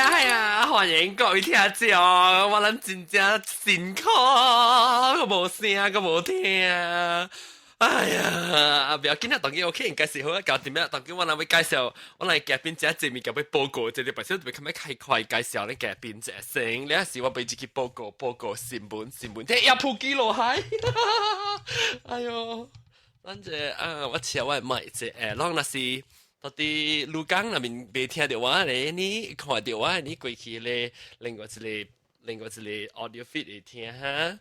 呀係啊，歡迎各位聽眾，我諗真正辛苦，閣無聲，閣無聽。哎呀，不要緊啊，當今 OK 應該是好啊，搞掂啊。當今我諗欲介紹，我來嘉賓這這物件欲報告，這禮拜先特別較開快介紹你嘉賓這先，你是我俾自己報告報告新聞新聞，這也普及落海。哎喲，咱這啊，我車我買這誒，攏若是到佇鹿港那邊袂聽著我咧，你看著我，你過去咧，另外一個 audio feed 會聽哈。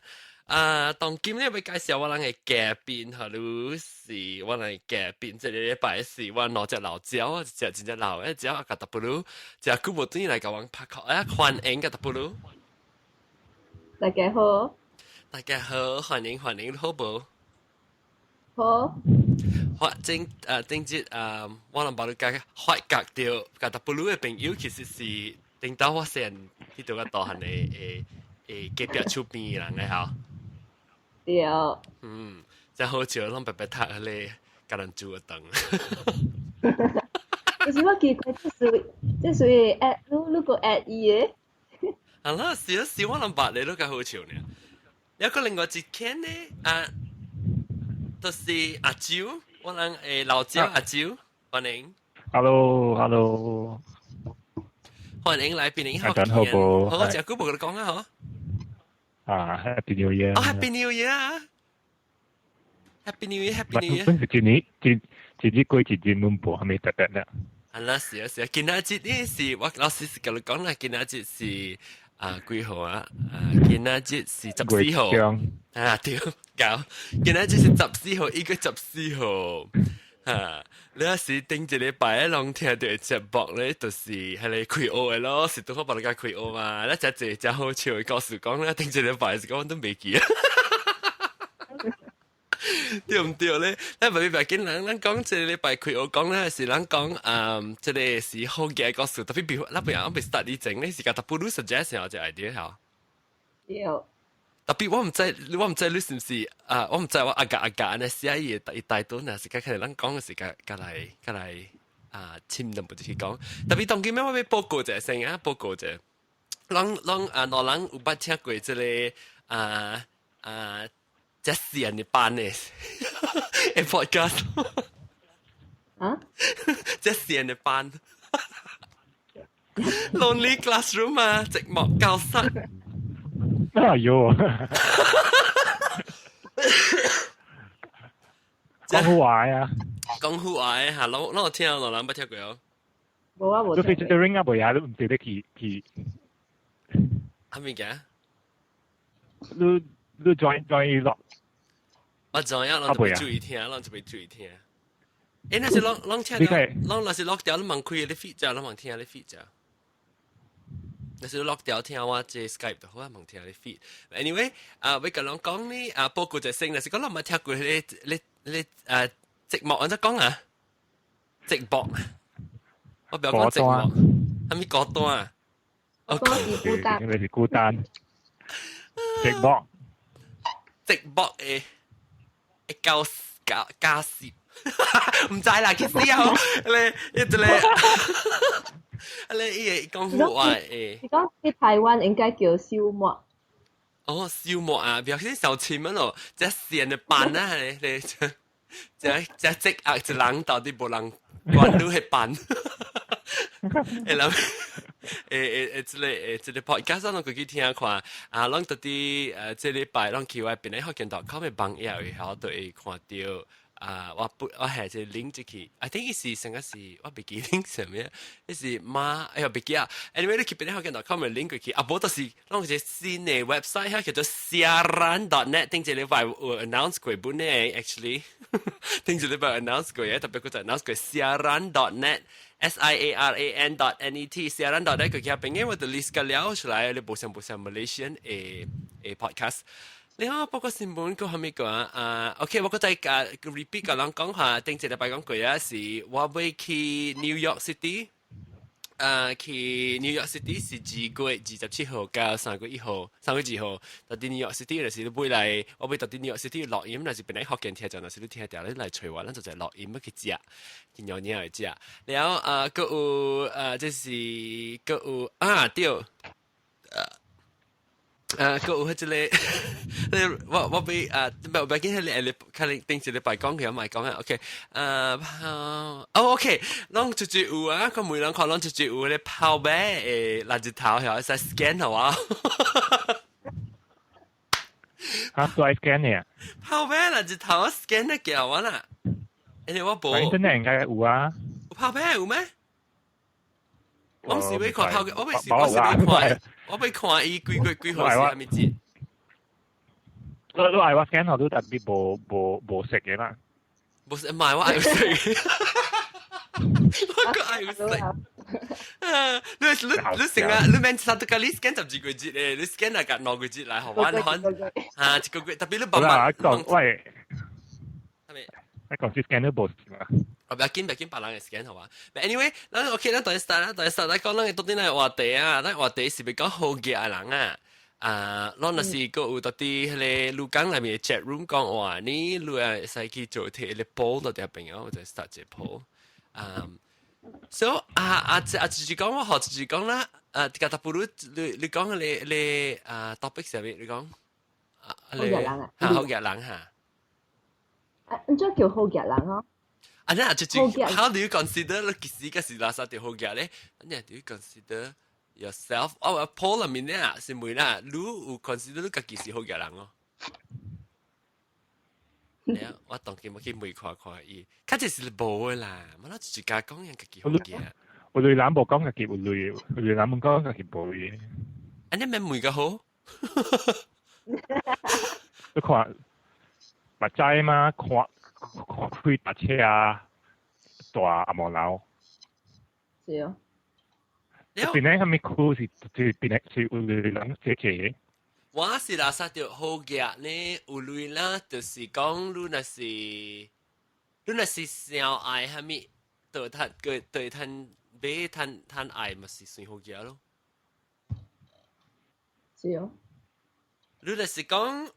啊，當今咧欲介紹我人的嘉賓，哈，你是我人的嘉賓，這個禮拜是我兩隻老鳥，一隻真正老，一隻阿甲 W，誠久無轉來共阮拍 call，啊，歡迎甲 W。大家好。大家好，歡迎歡迎，好無？好。發正誒，頂節誒，我諗把你介發覺著，甲 W 的朋友其實是頂到我先去到個大漢的誒誒隔壁厝邊的人的吼。對。嗯，真好笑，攏白白讀彼个共人煮個飯。其實我奇怪，這屬於 add 你你個 add 伊的。啊啦，是啊是，我諗白你都較好笑呢。有個另外一間呢，啊，就是阿周，我人誒老焦阿周，歡迎。 Hello，Hello。歡迎來變靈學見。好，好，誠久無共你講啊，嗬。啊，Happy New Year！哦，Happy New Year！Happy New Year，Happy New Year！本是今年一一日過一日滿步，還沒特別啦。係啦，是啊，是啊，今仔日呢是我老實是共你講啦，今仔日是啊幾號啊？啊，今仔日是14號。啊，對，搞，今仔日是十四號，1月14號。哈，你若是頂一禮拜攏聽著節目咧，就是彼个開學的咯，是拄好幫你共開學嘛。你誠濟誠好笑的故事講咧，頂一禮拜是講都袂記啊。對毋對咧？咱袂袂緊人，咱講這個禮拜開學講咧，是咱講嗯，這個是好嘅故事。特別比如，咱不要我未 start 以前咧，是共特別你 suggest 這個 idea 吼。對。特別我毋知，我毋知你是毋是啊？我毋知我阿甲阿甲按呢寫伊的伊大段，若是較可能咱講的是共共來共來啊，深淡薄去講。特別當今我欲報告一下先啊，報告一下。攏攏啊，兩人有捌聽過這個啊啊，這四人的班的 podcast？啊？這四人的班，Lonely Classroom 啊，寂寞教室。哎喲！講好話啊！講好話嚇，攏攏有聽，兩人捌聽過哦。無啊，無。做 featuring 啊，無也都毋對得去去。啥物件？你你 join join 伊咯？我知影，攏就欲注意聽，攏就欲注意聽。欸，若是攏攏聽著，攏若是 lock 掉，你網開你 feed 者，攏網聽你 feed 者。若是 lock 掉聽我這 Skype 就好啊，網聽你 feed。Anyway，啊，欲共人講呢，啊，報告就先，若是講攏毋捌聽過彼个你你啊，寂寞按怎講啊？寂寞，我不要講寂寞，啥物孤單啊？哦，孤單，因為是孤單，寂寞，寂寞的會教教教攝，毋知啦，其實啊，你一個。啊！你伊會講好話誒。你講喺台灣應該叫燒麥。哦，燒麥啊，表示小親們咯，這線的班啊，你你這這這積壓一人到底無人管你的班。會諗誒誒誒，這個誒這個 podcast 攏過去聽看，啊，攏到底誒這禮拜攏去我邊個福建 .com 的網頁會曉都會看著。啊，我不我係這 link 入去，I think 伊是成個是我袂記 link 啥物，伊是馬，哎呀袂記啊。Anyway，你去邊個福建 .com 的 link 過去，啊，無就是攏一個新的 website，遐叫做 siaran.net，頂一禮拜有 announce 過本呢，actually，頂一禮拜 announce 過，特別閣再 announce 過 siaran.net。siaran.net siaran.net 過去遐邊，我就 list 個了出來，你無像無像 Malaysian 的的 podcast。你好，報告新聞閣啥物講啊？OK，我閣再啊 repeat 共人講下，頂一禮拜講過啊，是我欲去 New York City。去 New York City 是2月27號到3月1號，3月2號，到佇 New York City 就是你買來，我欲到佇 New York City 錄音，若是本來福建聽眾，若是你聽著，你來揣我，咱就在錄音欲去食，去尿尿去食。了啊，閣有啊，這是閣有啊，對。啊，閣有彼這個，我欲啊，無欲緊，彼個可能頂一禮拜講起，我嘛會講啊，OK，啊，哦，OK，攏出去有啊，個每人看攏出去有咧跑馬的垃圾頭，會使 scan 予我。啊，都愛 scan 嘅。跑馬垃圾頭 scan 得叫我啦，因為我無。 internet 應該有啊。有跑馬有咩？我毋是欲看跑，我欲是我是欲看，我欲看伊幾月幾號是啥物節。你愛我 scan 予你，但係無識嘅啦。無識，唔係我愛識。我閣愛識。你你你成日你免三個你 scan 12個月咧，你 scan 來個2個月來，予我看啊一個月，特別你慢慢講喂，係咪？你講是 scan 都無識嘛？哦，不要緊，不要緊，別人會 scan 好嘛。But anyway，咱 OK，咱第一 start 啦，第一 start 咱講咱到底來話題啊，咱話題是欲講好額的人啊。啊，咱若是閣有到佇彼个鹿港內面的 chat room 講話，你你會使去做摕個 poll 到佇朋友，或者 start 一個 poll。啊，so 啊啊啊，就是講我學就是講啦，啊，甲特布魯你你講你你啊 topic 啥物？你講啊，好額人啊，好額人哈。啊，按怎叫好額人哦？啊，那就是 how do you consider 你其實個是垃圾條好額咧？你 do you consider yourself？哦，poll 裏面咧是問啦，你有 consider 你家己是好額人哦？我當今我去問看看伊，較濟是無的啦，我諗自家講人家己好額。有類人無講家己有類，有類人講家己無嘅。啊，你免問較好。你看，目知嘛？看看開大車啊，大阿毛樓。是哦。邊個啥物區是邊個是有類人寫寫？我是垃圾著好額呢，有類啦，就是講你若是你若是想愛啥物，就趁個對趁買趁趁愛嘛是算好額咯。是哦。你若是講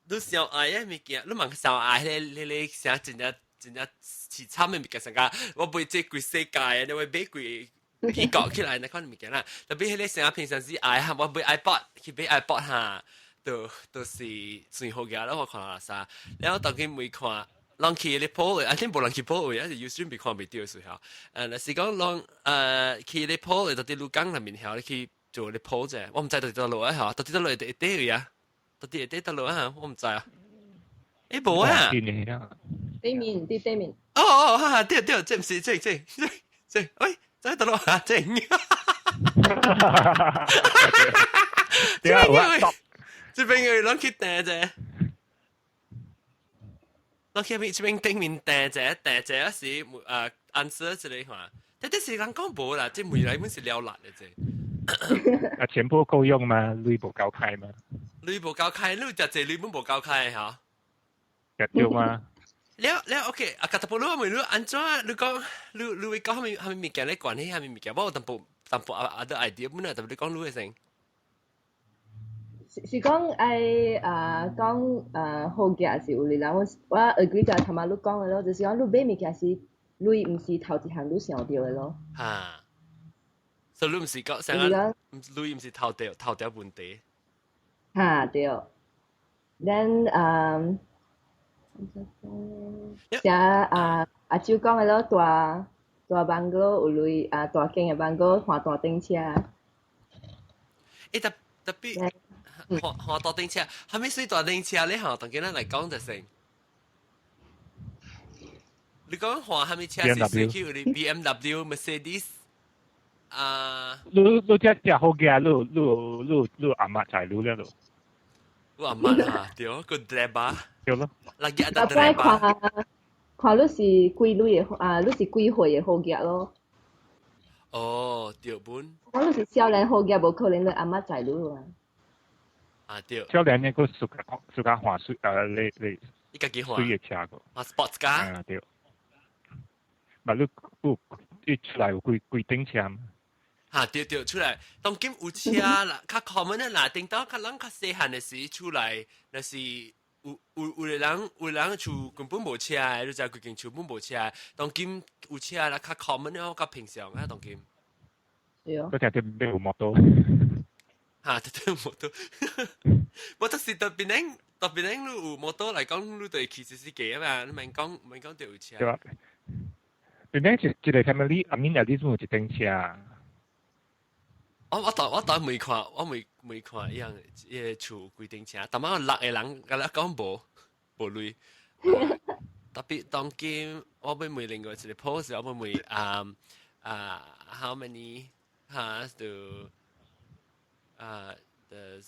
你想愛的物件，你問想愛彼個彼個啥真正真正凄慘的物件，啥個我買這規世界，你會買規去搞起來那款物件啦。特別彼個啥平常時愛哈，我買 iPod 去買 iPod 哈，就是算好額咯。我看垃圾，然後當佢每看，人去咧 poll，啊，恁無人去 poll 位，還是 Ustream 被看袂著時候，若是講人去咧 poll，到佇鹿港內面曉你去做咧 poll 者，我毋知到底佗落啊，嚇，到底佗落會佇位啊？到底會佇佗落啊？我毋知啊。欸，無啊。對面，佇對面。哦哦，哈哈，對對，這毋是這這這這，喂，這佗落啊，這。對啊，我這邊有人去訂者。我去邊這邊頂面訂者訂者是answer 一個看，但這是人講無啦，這未來本是了難的這。啊，錢不夠用嗎？鐳無夠開嗎？鐳無夠開，你食濟鐳本無夠開嚇。對嗎？了了，OK，啊，甲淡薄你問你按怎？你講你你會講啥物啥物物件咧關係啥物物件？我有淡薄淡薄啊啊個 idea 本來，特別你講你會先。是是講愛啊講啊好額是有哩啦，我我 agree 甲頭仔你講的咯，就是講你買物件是鐳毋是頭一項你想著的咯。哈，所以你毋是講啥個？鐳毋是頭條頭條問題。哈對，then 啊，像啊阿舅講的咯，大大 bungalow 有鐳啊，大間的 bungalow 換大頂車。欸，特特別。換換大頂車，啥物算大頂車咧？吼，當今咱來講就成。你講換啥物車是算去有啲 BMW、Mercedes 啊？你你這隻好嘅，你你你你阿媽在你了咯。我阿媽啊，對，個 driver。對咯。 Lagi ada driver。看看你是幾鐳的啊？你是幾歲的好額咯？哦，對本。我你是少年好額，無可能你阿媽載你啊。啊對。少年那個暑假暑假換水你你。你家己換。水的車個。啊，sports car。啊對。嘛，你有一出來有幾幾頂車？嚇對對出來，當今有車啦，較 common 的啦，頂到較人較細漢的時出來，若是有人厝根本無車的，你知規間厝本無車，當今有車啦，較 common 的，較平常啊，當今。對哦。佢聽啲咩有摩托？嚇，對對摩托，摩托是特別恁特別恁你有摩托來講，你就會騎司機啊嘛，你免講免講就有車。對啊。變變一個 family，I mean 有啲有一頂車。我當未看，我未看伊樣伊個厝幾頂車，但係六個人佮你講無鐳。特別當今我欲問另外一個 post，我欲問啊 how many cars do does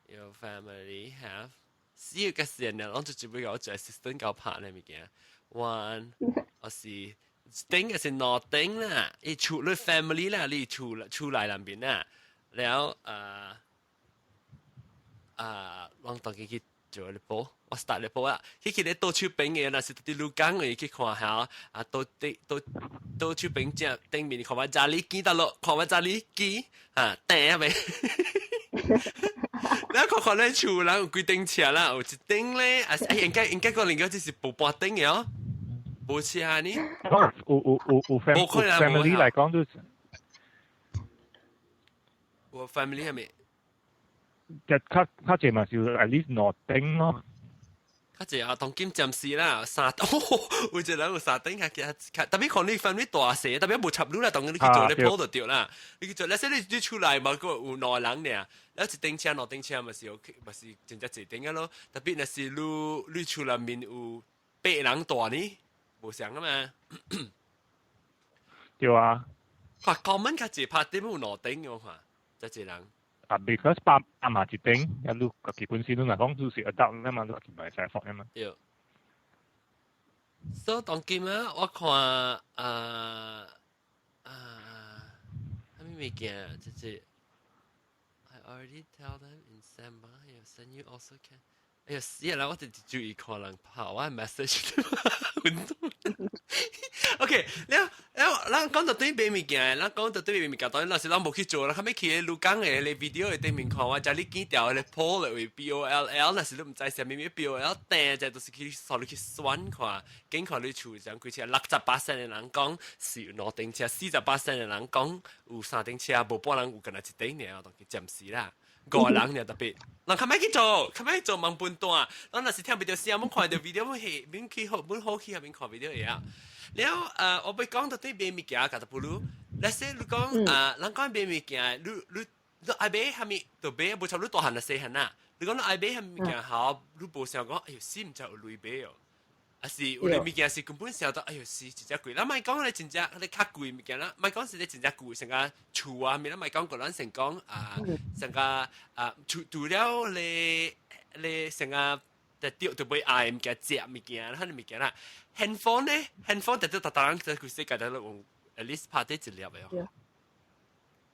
your family have？死個時人攏就只會我做 assistant 教拍呢物件。One，我是頂嘅是兩頂啦，伊厝你 family 啦，你厝內邊啦，了攏當佢去做咧波，我 start 咧波啊，去咧倒手邊嘅，若是佇鷺港嘅去看下，啊，倒啲倒倒手邊正頂面看我家裡機得落，看我家裡機啊，掟啊未？你看看咧厝人有幾頂車啦，有一頂咧，啊，應該講應該這是無半頂嘅哦。無車呢？有有 family 來講就是，有 family 係咪？就較濟嘛是 at least 兩頂咯。較濟啊，當今暫時啦，三哦，有一個人有三頂較較特別看你 family 大細，特別無插你啦，當你去做你鋪就對啦。你去做，你說你出來嘛個有兩個人爾，你一頂車兩頂車嘛是 OK，嘛是真正一頂啊咯。特別若是你厝內面有八人大呢，無相啊嘛。對啊。看 common 較濟拍點有兩頂嘅看，這一人。啊，because 爸阿媽一頂，一路家己本身你若講就是 adult 啊嘛，你家己咪使放啊嘛。對。所以當今啊，我看啊啊，啥物物件，就是 I already tell them in Samba, yes, and you also can. 哎呀死啦！我直直注意看人拍我 message。OK，了了，咱講到對買物件，咱講到對買物件，當然若是咱無去做啦，後尾去鷺港的咧 video 的頂面看，我遮你見掉咧 poll 為 BOLL，若是你毋知啥物物 BOL，訂者就是去掃你去選看，緊看你厝上幾車，68%的人講是有兩頂車，48%的人講有三頂車，無半人有干焦一頂爾，當去暫時啦。五個人爾特別，人較歹去做，較歹去做網分段。咱若是聽袂著聲，罔看著 video，罔去，免去好，免好去遐免看 video 會曉。了，我欲講到對買物件，甲就不如，let's say 你講啊，人講買物件，你愛買啥物就買，無像你大漢就細漢啦。你講你愛買啥物件好，你無想講，哎喲，死毋知有鐳買哦。啊是有啲物件是根本想到，哎喲，是真正貴。咱莫講咧真正咧較貴物件啦，莫講是咧真正貴，成個厝啊，物咱莫講過咱先講啊，成個啊厝除了咧咧成個就掉就欲愛物件食物件，彼個物件啦。handphone 咧，handphone 就都逐逐人在規世界都用，at least 拍底一粒的哦。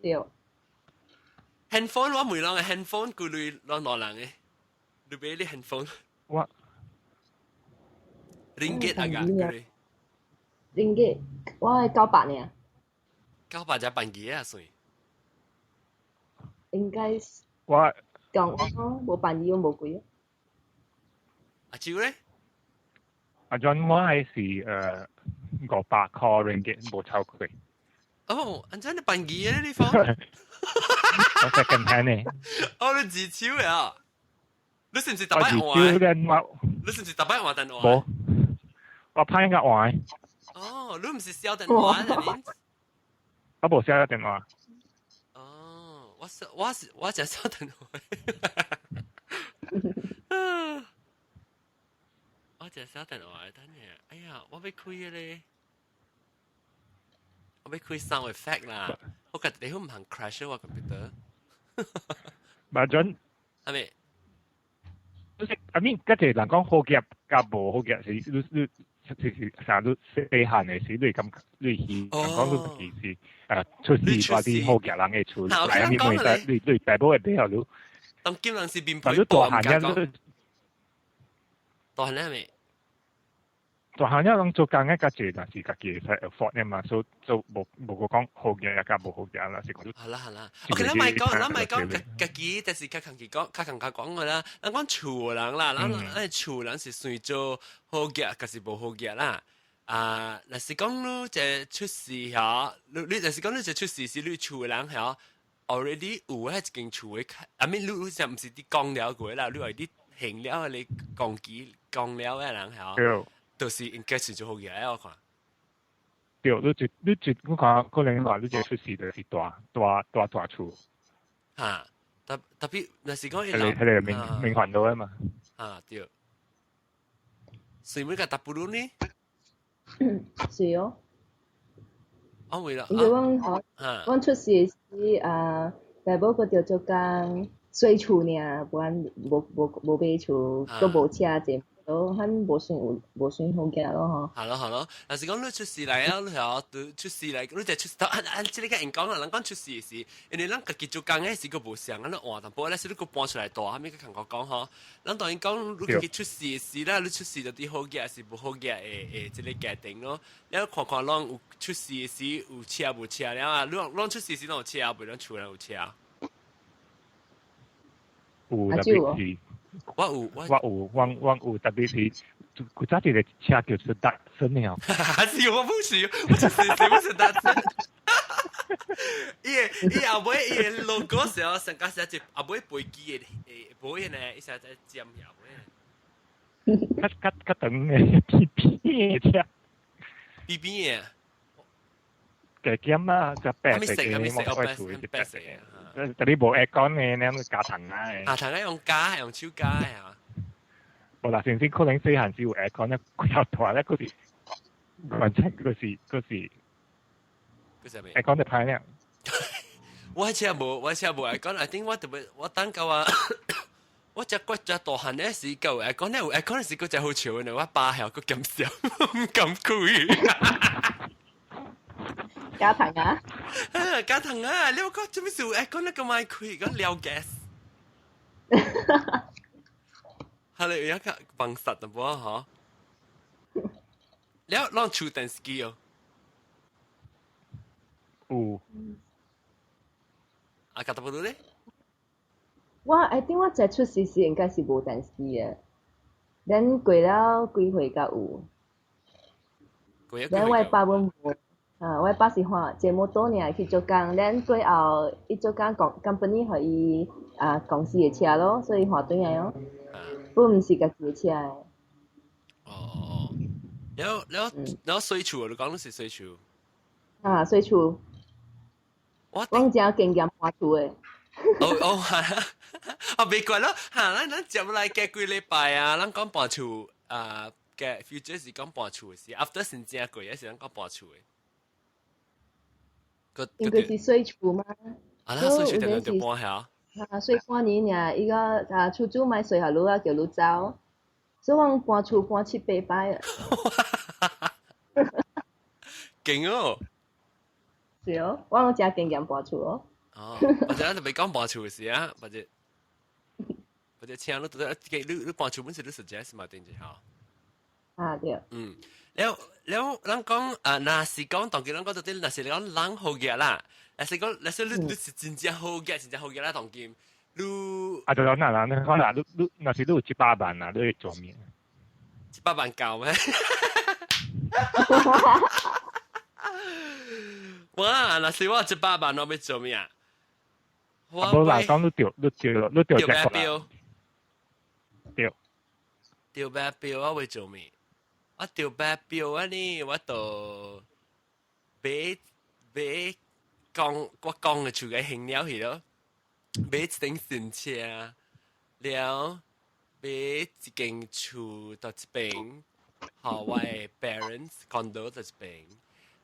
對。 handphone 我問人嘅 handphone 幾鐳攏兩人嘅，你買你 handphone？我 ringgit 啊，幾鐳？ringgit，我係九百爾。 900才辦機啊，算。應該我講無辦機，無貴。阿蕉咧？阿 John 我係是500塊 ringgit 無超過。哦，安怎你辦機咧？你放？我 second hand 呢。哦，你自手的啊？你是毋是逐擺換？你是毋是逐擺換電話？無，我歹個換。哦，你毋是銷電話係我無銷電話。哦，我是銷電話。我只銷電話，等下，哎呀，我欲開咧，我欲開 sound effect 啦，我覺得你好毋通 crash 我 computer。馬準係咪？ I mean，嗰隻人講好夾夾無好夾是你就是啥你細漢的時，你感覺你去人講你其實出事嗰啲好夾人會出來，你問你大部會比較你。當今人是面皮你大漢嘅大漢咧係咪？大漢了攏做工嘅，較濟若是家己會使 afford 嘅嘛，所以做無無個講好嘅，較無好嘅啦，是講。好啦好啦，OK，咱莫講，咱莫講家家己，但是較近期講，較近較講嘅啦。咱講厝人啦，咱咱厝人是算做好嘅，還是無好嘅啦？啊，若是講你這出事嚇，你你若是講你這出事是你厝人嚇，already 有迄一間厝的，I mean 你你就毋是佇講了過啦，你係佇行了你講機講了的人嚇，就是應該是做好嘅，我看。對，你就你就我看可能話你這出事就是大大大大厝。嚇，特特別若是講伊係係明明環到啊嘛。啊對。所以每個大不如呢？是哦。我為啦。因為阮吼，阮出事時啊，大某閣著做工洗厝爾，無按無無無買厝，閣無車坐。都很無算有無算好嘅咯吼。係咯係咯，但是講你出事嚟啊，你係出事嚟，你就出事啊啊！這個人講啦，人講出事時，因為咱家己做工嘅時個無相，咱換淡薄咧，是你閣搬出來大，後面個感覺講吼，咱當然講你家己出事時啦，你出事就啲好嘅，是無好嘅誒誒，這個決定咯。你看看攏有出事時有車無車了啊？你攏出事時攏有車，袂攏厝人有車。有特別是。我有，我有，我我有，特別是古早一個車叫做 Datsun 的哦。是我不是，我就是我是 Datsun。伊伊後尾伊個 logo 時候，上加寫一後尾飛機的誒，尾呢，伊寫在尖後尾。較較較長的扁扁的車。扁扁的。加減啊，就白色嘅，冇愛厝是白色嘅。特別無 aircon 嘅，你加糖啊！啊，糖啊用加，用手加啊。無啦，先先可能細漢時有 aircon 咧，佢又大咧，佢是完全佢是佢是，佢是咩？aircon 就歹咧。我車無，我車無 aircon，I think 我特別我等到啊，我只骨只大漢咧時夠 aircon 咧，有 aircon 時個只好笑嘅，我爸係個咁笑，唔敢開。加糖啊！加糖啊！你講做咩事？講那個麥開，講撩 gas。係你有一個幫實的無嗬？了，攏厝電視機哦。有。啊，加多不咧？我 I think 我在出事時應該是無電視機的，咱過了幾歲才有。咱我爸阮無。啊，我爸是看坐摩托爾去做工，咱過後伊做工公 company 予伊啊公司的車咯，所以換轉來咯。本毋是家己的車的。哦，了了了，洗厝，你講你是洗厝？啊，洗厝。我我真經驗搬厝的。哦哦，係啊，啊別怪咯，嚇，咱咱接來過幾禮拜啊，咱講搬厝啊嘅 future 是講搬厝的事，after 先正過，也是咱講搬厝的。應該是洗厝嗎？啊，那洗厝就就搬下。啊，洗半年爾，伊個啊厝主買洗下路啊，叫你走，所以我搬厝搬七八擺啊。勁哦！是哦，我攏真經驗搬厝哦。哦，或者特別講搬厝的事啊，或者或者請你你你搬厝本身你 suggest 嘛，定住嚇。啊對。嗯，了了，咱講啊，若是講當今咱講到底，若是講人好嘅啦，若是講，若是你你是真正好嘅，真正好嘅啦，當今你啊，就講嗱嗱，你講嗱，你你若是你有一百萬啊，你會做咩？一百萬夠咩？哇！若是我一百萬，我欲做咩啊？我無啦，講你著你著你著著咩標？對。著咩標？我會做咩？我著咩標啊？呢，我就買買講我講嘅厝嘅興了去咯，買一頂新車，了買一間厝到這邊，予我的 parents condo 到這邊。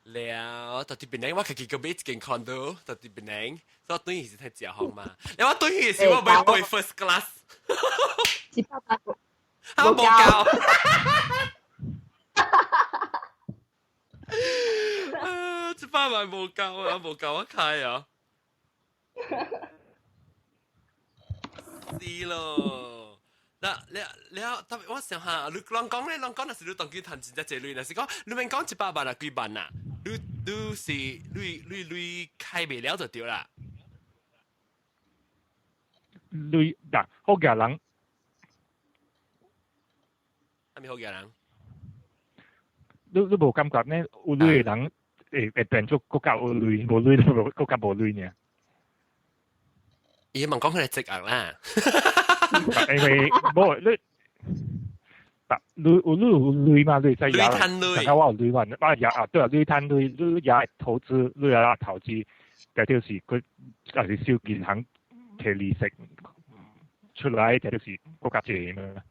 了，到佇檳城，我家己閣買一間 condo 到佇檳城，所以等於是太食風嘛。了，我轉去時我買飛 first class，一百萬，啊無夠。啊，一百萬無夠啊，無夠我開啊。是咯，嗱，你你特別我想下，你人講咧，人講若是你當佢趁真正濟鐳，若是講你免講100萬啊幾萬啊，你你是你你你開袂了就對啦。鐳嗱，好嘅人，係咪好嘅人？你你無感覺呢？有鐳的人會會變做閣較有鐳，無鐳就無閣較無鐳爾。伊問講佢係積壓啦。因為無你，你有你有鐳嘛？你使也，大家我有鐳嘛？我也啊對啊，鐳趁鐳，你也投資，你也投資，但就是佢也是收銀行提利息出來，這就是閣較濟嘛。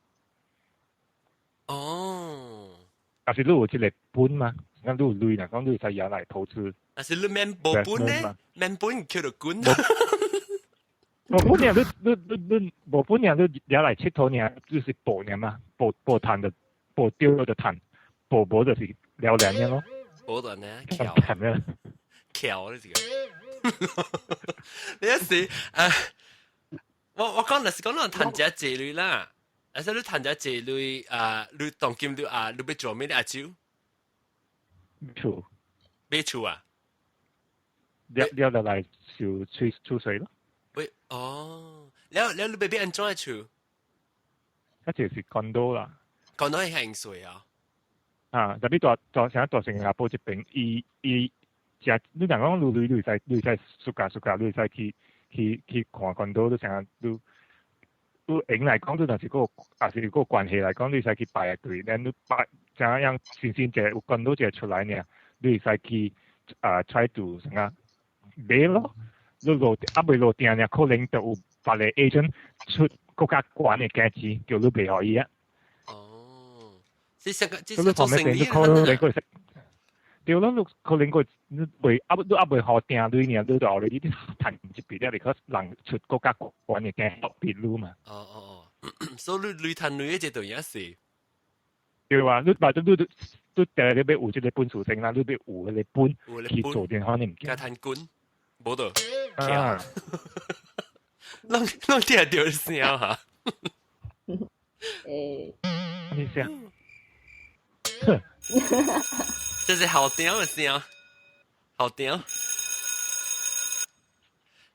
哦。但是你有這個本嘛？咁你有鐳若講你使也來投資。但是你免無本呢？免本叫做滾。無本爾，你你你你無本爾，你也來𨑨迌爾，就是搏爾嘛，搏搏趁就搏著就趁，搏無就是了然爾咯。無斷呢，橋橋你這個，你一時啊，我我講就是講咱趁這濟鐳啦，啊，說你趁這濟鐳啊，你當今你啊，你欲做咩阿蕉？厝。買厝啊？了了就來收稅厝稅咯。喂，哦，了了你欲買按怎的厝？一就是 condo 啦。 condo 係還稅啊？啊，特別大大成大新加坡這邊，伊伊食你若講你你你會使你會使暑假暑假你會使去去去看 condo，你成你你用來講，你若是個也是個關係來講，你會使去排隊，咱你排怎樣新鮮一個有 condo 一個出來爾，你會使去啊 try to 啥個買咯。你落啊未落定爾，可能就有別個 agent 出閣較懸的價錢，叫你賣予伊啊。哦，這是個這是做生意可能對咯，你可能個你未啊你啊未予訂鐳爾，你就後來你趁一筆了，because 人出閣較懸的價特別你嘛。哦哦哦，所以你鐳趁鐳的這段也是。對啊，你把你你你第你欲有這個本事先啦，你欲有彼個本去做電話，你毋驚。趁滾，無得。啊！攏攏聽著聲哈。誒。咩聲？這是後頂的聲，後頂。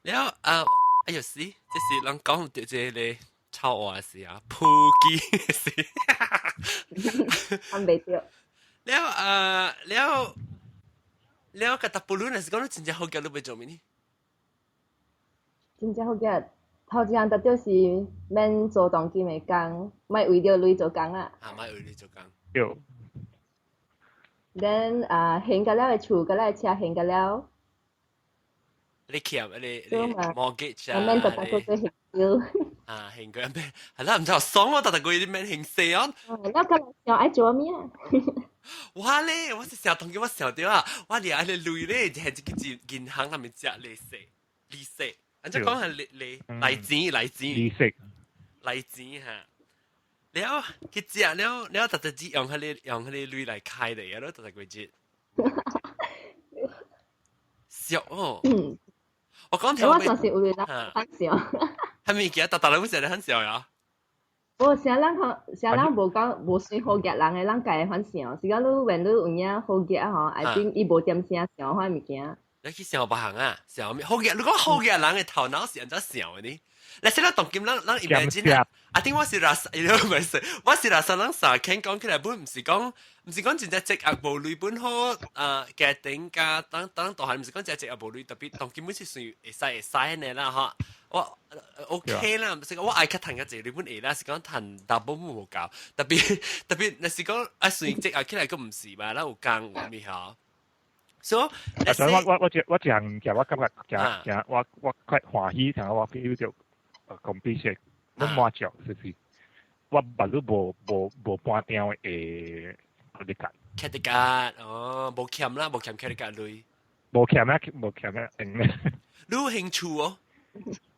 了啊，哎呦死！這是人講著這個臭話是啊，普及是。講袂著。了啊，了了個大不倫，若是講你真正好額，你欲做咩呢？真正好額，頭一項特就是免做當今的工，莫為著鐳做工啦。啊，莫為鐳做工。對。 Then 啊，還過了的厝，過了的車還過了。你欠你你 mortgage 啊？免逐逐個月還少。啊，還過咩？係啦，毋知爽我逐逐個月你免還稅啊。我較想愛做咩啊？我咧，我是想當今我想著啊，我掠彼個鐳咧，係一個銀行內面借利息，利息。按怎講係利利來錢來錢，利息來錢哈。了去借了了，逐逐只用彼個用彼個鐳來開的，了逐逐個月。俗哦。我講聽。我算是有人反笑。係咪記得逐逐人成日反笑呀？無啥人吼，啥人無講無算好額人的，人家會反笑。是講你問你有影好額吼，I think 伊無點聲想彼物件。你去想別項啊？想咩？好額，你講好額人的頭腦是按怎想的呢？你識得當今咱咱 imagine 啊？啊，頂我是垃圾，伊都唔係，我是垃圾人啥傾講起來本毋是講，毋是講真正積壓無鐳本好啊，家庭加當當大漢，毋是講真積壓無鐳，特別當今本是算會使會使的啦吼。我 OK 啦，毋是講我愛較趁較濟鐳本會啦，是講趁 double 無夠，特別特別若是講啊算積壓起來閣毋是嘛，咱有工有咩吼？所以，啊，所以我我我這我這項物件，我感覺誠誠我我較歡喜，聽我 feel 著講比說，攏滿足，就是我捌你無無無半張的 credit card。 credit card 哦，無欠啦，無欠 credit card 鐳。無欠啊，無欠啊，用咧。你有興趣哦？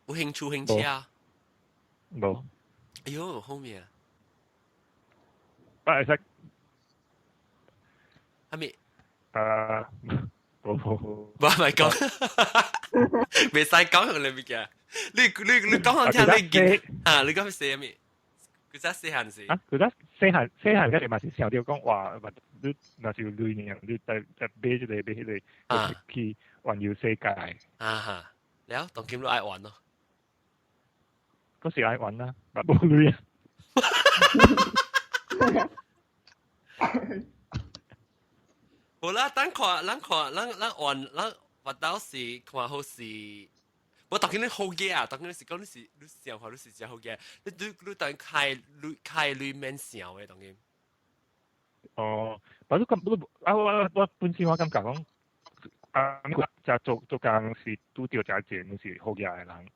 有興趣興趣啊？無。哎喲，好命。我會使。係咪？啊，無無無。無咪講，袂使講你物件。你你你講聽你見啊？你講寫咩？古早細漢時。啊，古早細漢細漢嗰時嘛是想著講哇，你若是有鐳爾，你在在買這個買彼個，去環遊世界。啊哈，了當今你愛玩咯。嗰時愛玩啦，嘛無鐳啊。無啦，等看，咱看，咱咱玩，咱我到時看好是，我當今你好嘅啊，當今你是講你是你想法，你是真好嘅，你你你當開你開你免想嘅當今。哦，但你咁你啊我我本身我感覺講，啊，就做做工是拄著誠濟，攏是好額的人，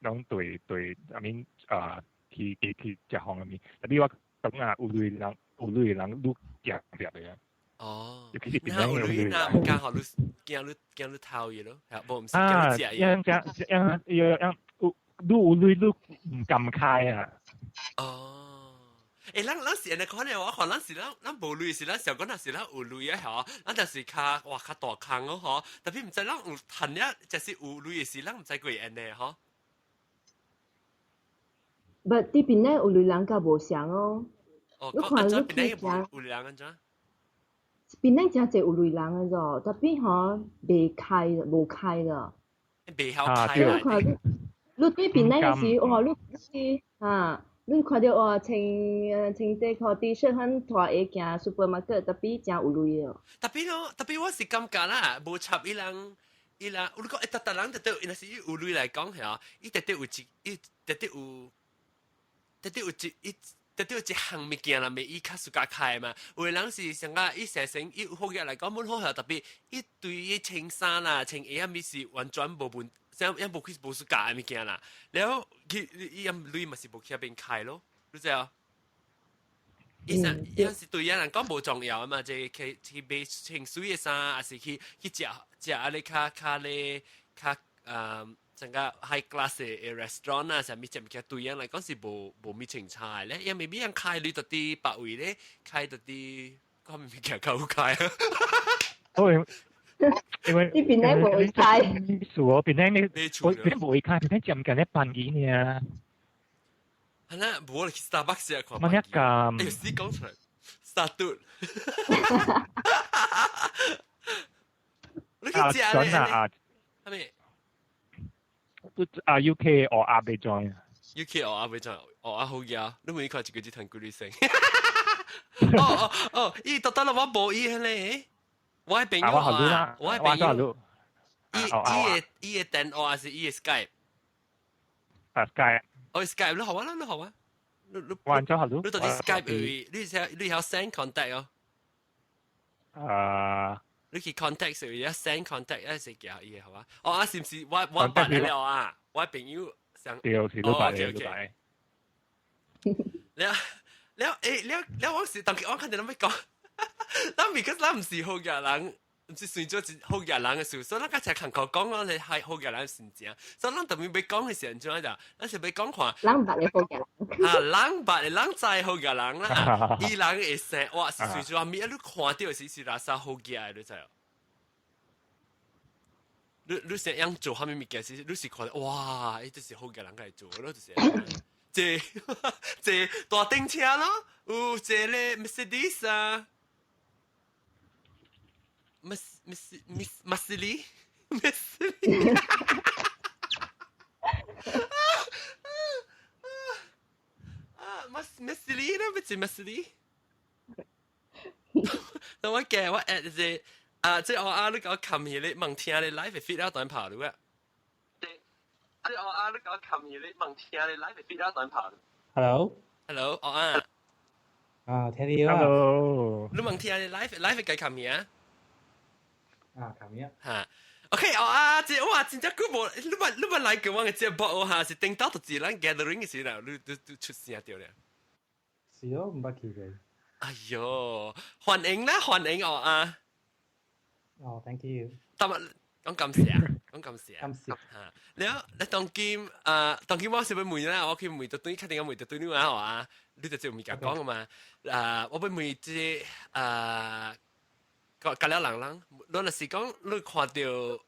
攏對對，I mean 啊去去去食方面，特別我講啊有鐳人有鐳人愈夾夾的啊。哦，尤其是那有鐳那毋敢予你驚你驚你偷伊咯，係無毋是驚你食伊。樣樣樣樣樣有愈有鐳愈毋敢開啊。哦，欸，咱咱是按呢看咧，我看咱是咱咱無鐳是咱想講若是咱有鐳啊吼，咱就是較哇較大空咯吼，特別毋知咱有趁了，就是有鐳的時，咱毋知過會按呢吼。 But 佇檳城有鐳人較無相哦。哦，你看你檳城有鐳人按怎？檳城誠濟有鐳人的咾，特別吼袂開，無開啦。袂曉開你看你，你佇檳城的時，哇！你是啊，你看著哇，穿穿短褲 T 恤，很拖鞋行 supermarket，特別誠有鐳的。特別咯，特別我是感覺啦，無插伊人，伊人，我講欸，逐逐人特別，若是伊有鐳來講嚇，伊特別有一，伊特別有，特別有一，伊。特別有一項物件啦，袂伊較 suka 開嘛。有的人是上個伊成成伊好額來講，本好下特別，伊對伊穿衫啦、穿鞋仔物是完全無問，啥也無去無 suka 的物件啦。了佢伊伊鐳嘛是無去遐邊開咯，你知無？伊啥伊是對伊人講無重要啊嘛，就去去買穿媠的衫，還是去去食食啊咧較較咧較呃。成個 high class 的 restaurant 啊，啥物食物件對人來講是無無物清差的咧，因為未人開你到佇別位咧，開到佇講物件較好開啊。因為你檳城無會開，是哦，檳城你我檳城無會開，檳城漸近咧辦機呢。係啦，無去 Starbucks 啊，看。乜一咁？哎，死講出來，Starbucks。你去食咧？啊，係咪？啊 UK 我阿未 join ，UK 我阿未 join，我阿好嘢，你每看一個字騰幾聲。哦哦哦，伊特登我無伊咧，我的朋友啊，我的朋友，伊伊的伊的電話還是伊的 Skype？啊 Skype，哦 Skype，你好啊，你好啊，你你玩咗好多，你到底 Skype 你你曉 send contact 哦？啊。你去 contact 時，一 send contact 一是叫伊好啊？哦啊，是毋是我我捌了啊？我朋友上對，是你捌的，你捌的。了了欸了了，我是當我看見咱欲講，咱 because 咱毋是好額人，毋是算做一好額人的事，所以咱較才看口講我是係好額人先正，所以咱特別欲講的時陣怎樣？咱是欲講看，人捌的好額人，啊，人捌的人知好額人啦，伊人會生哇是算做啥物？啊，你看著是是垃圾好額的，你知無？你你是樣做啥物物件？是你是看哇，伊這是好額人來做，咯就是坐坐大頂車咯，有坐咧 Mercedes 啊。Miss Miss Miss 馬斯里，馬斯里，啊馬馬斯里啦，不是馬斯里。等我記我 at 這啊，這我啊，你共我冚起你問聽你 live feed 了斷跑對啊？這我啊，你共我冚起你問聽你 live feed 了斷跑。 Hello， Hello，我啊。啊，聽到啊。 Hello。你問聽你 live live 計冚起啊？啊，咁樣。嚇，OK，哦啊，這哇，真正久無，你捌你捌來過我的節目哦哈，是頂到就是咱 gathering 的時候，你你你出聲著了。是哦，毋捌去過。哎喲，歡迎啦，歡迎哦啊！哦，thank you。得嘛，講感謝，講感謝。感謝。嚇，了，你當今啊，當今我是欲問啦，我去問到對，確定我問到對你啊，啊，你就這有物件講嘛？啊，我欲問這啊。個隔了人人，你若是講你看著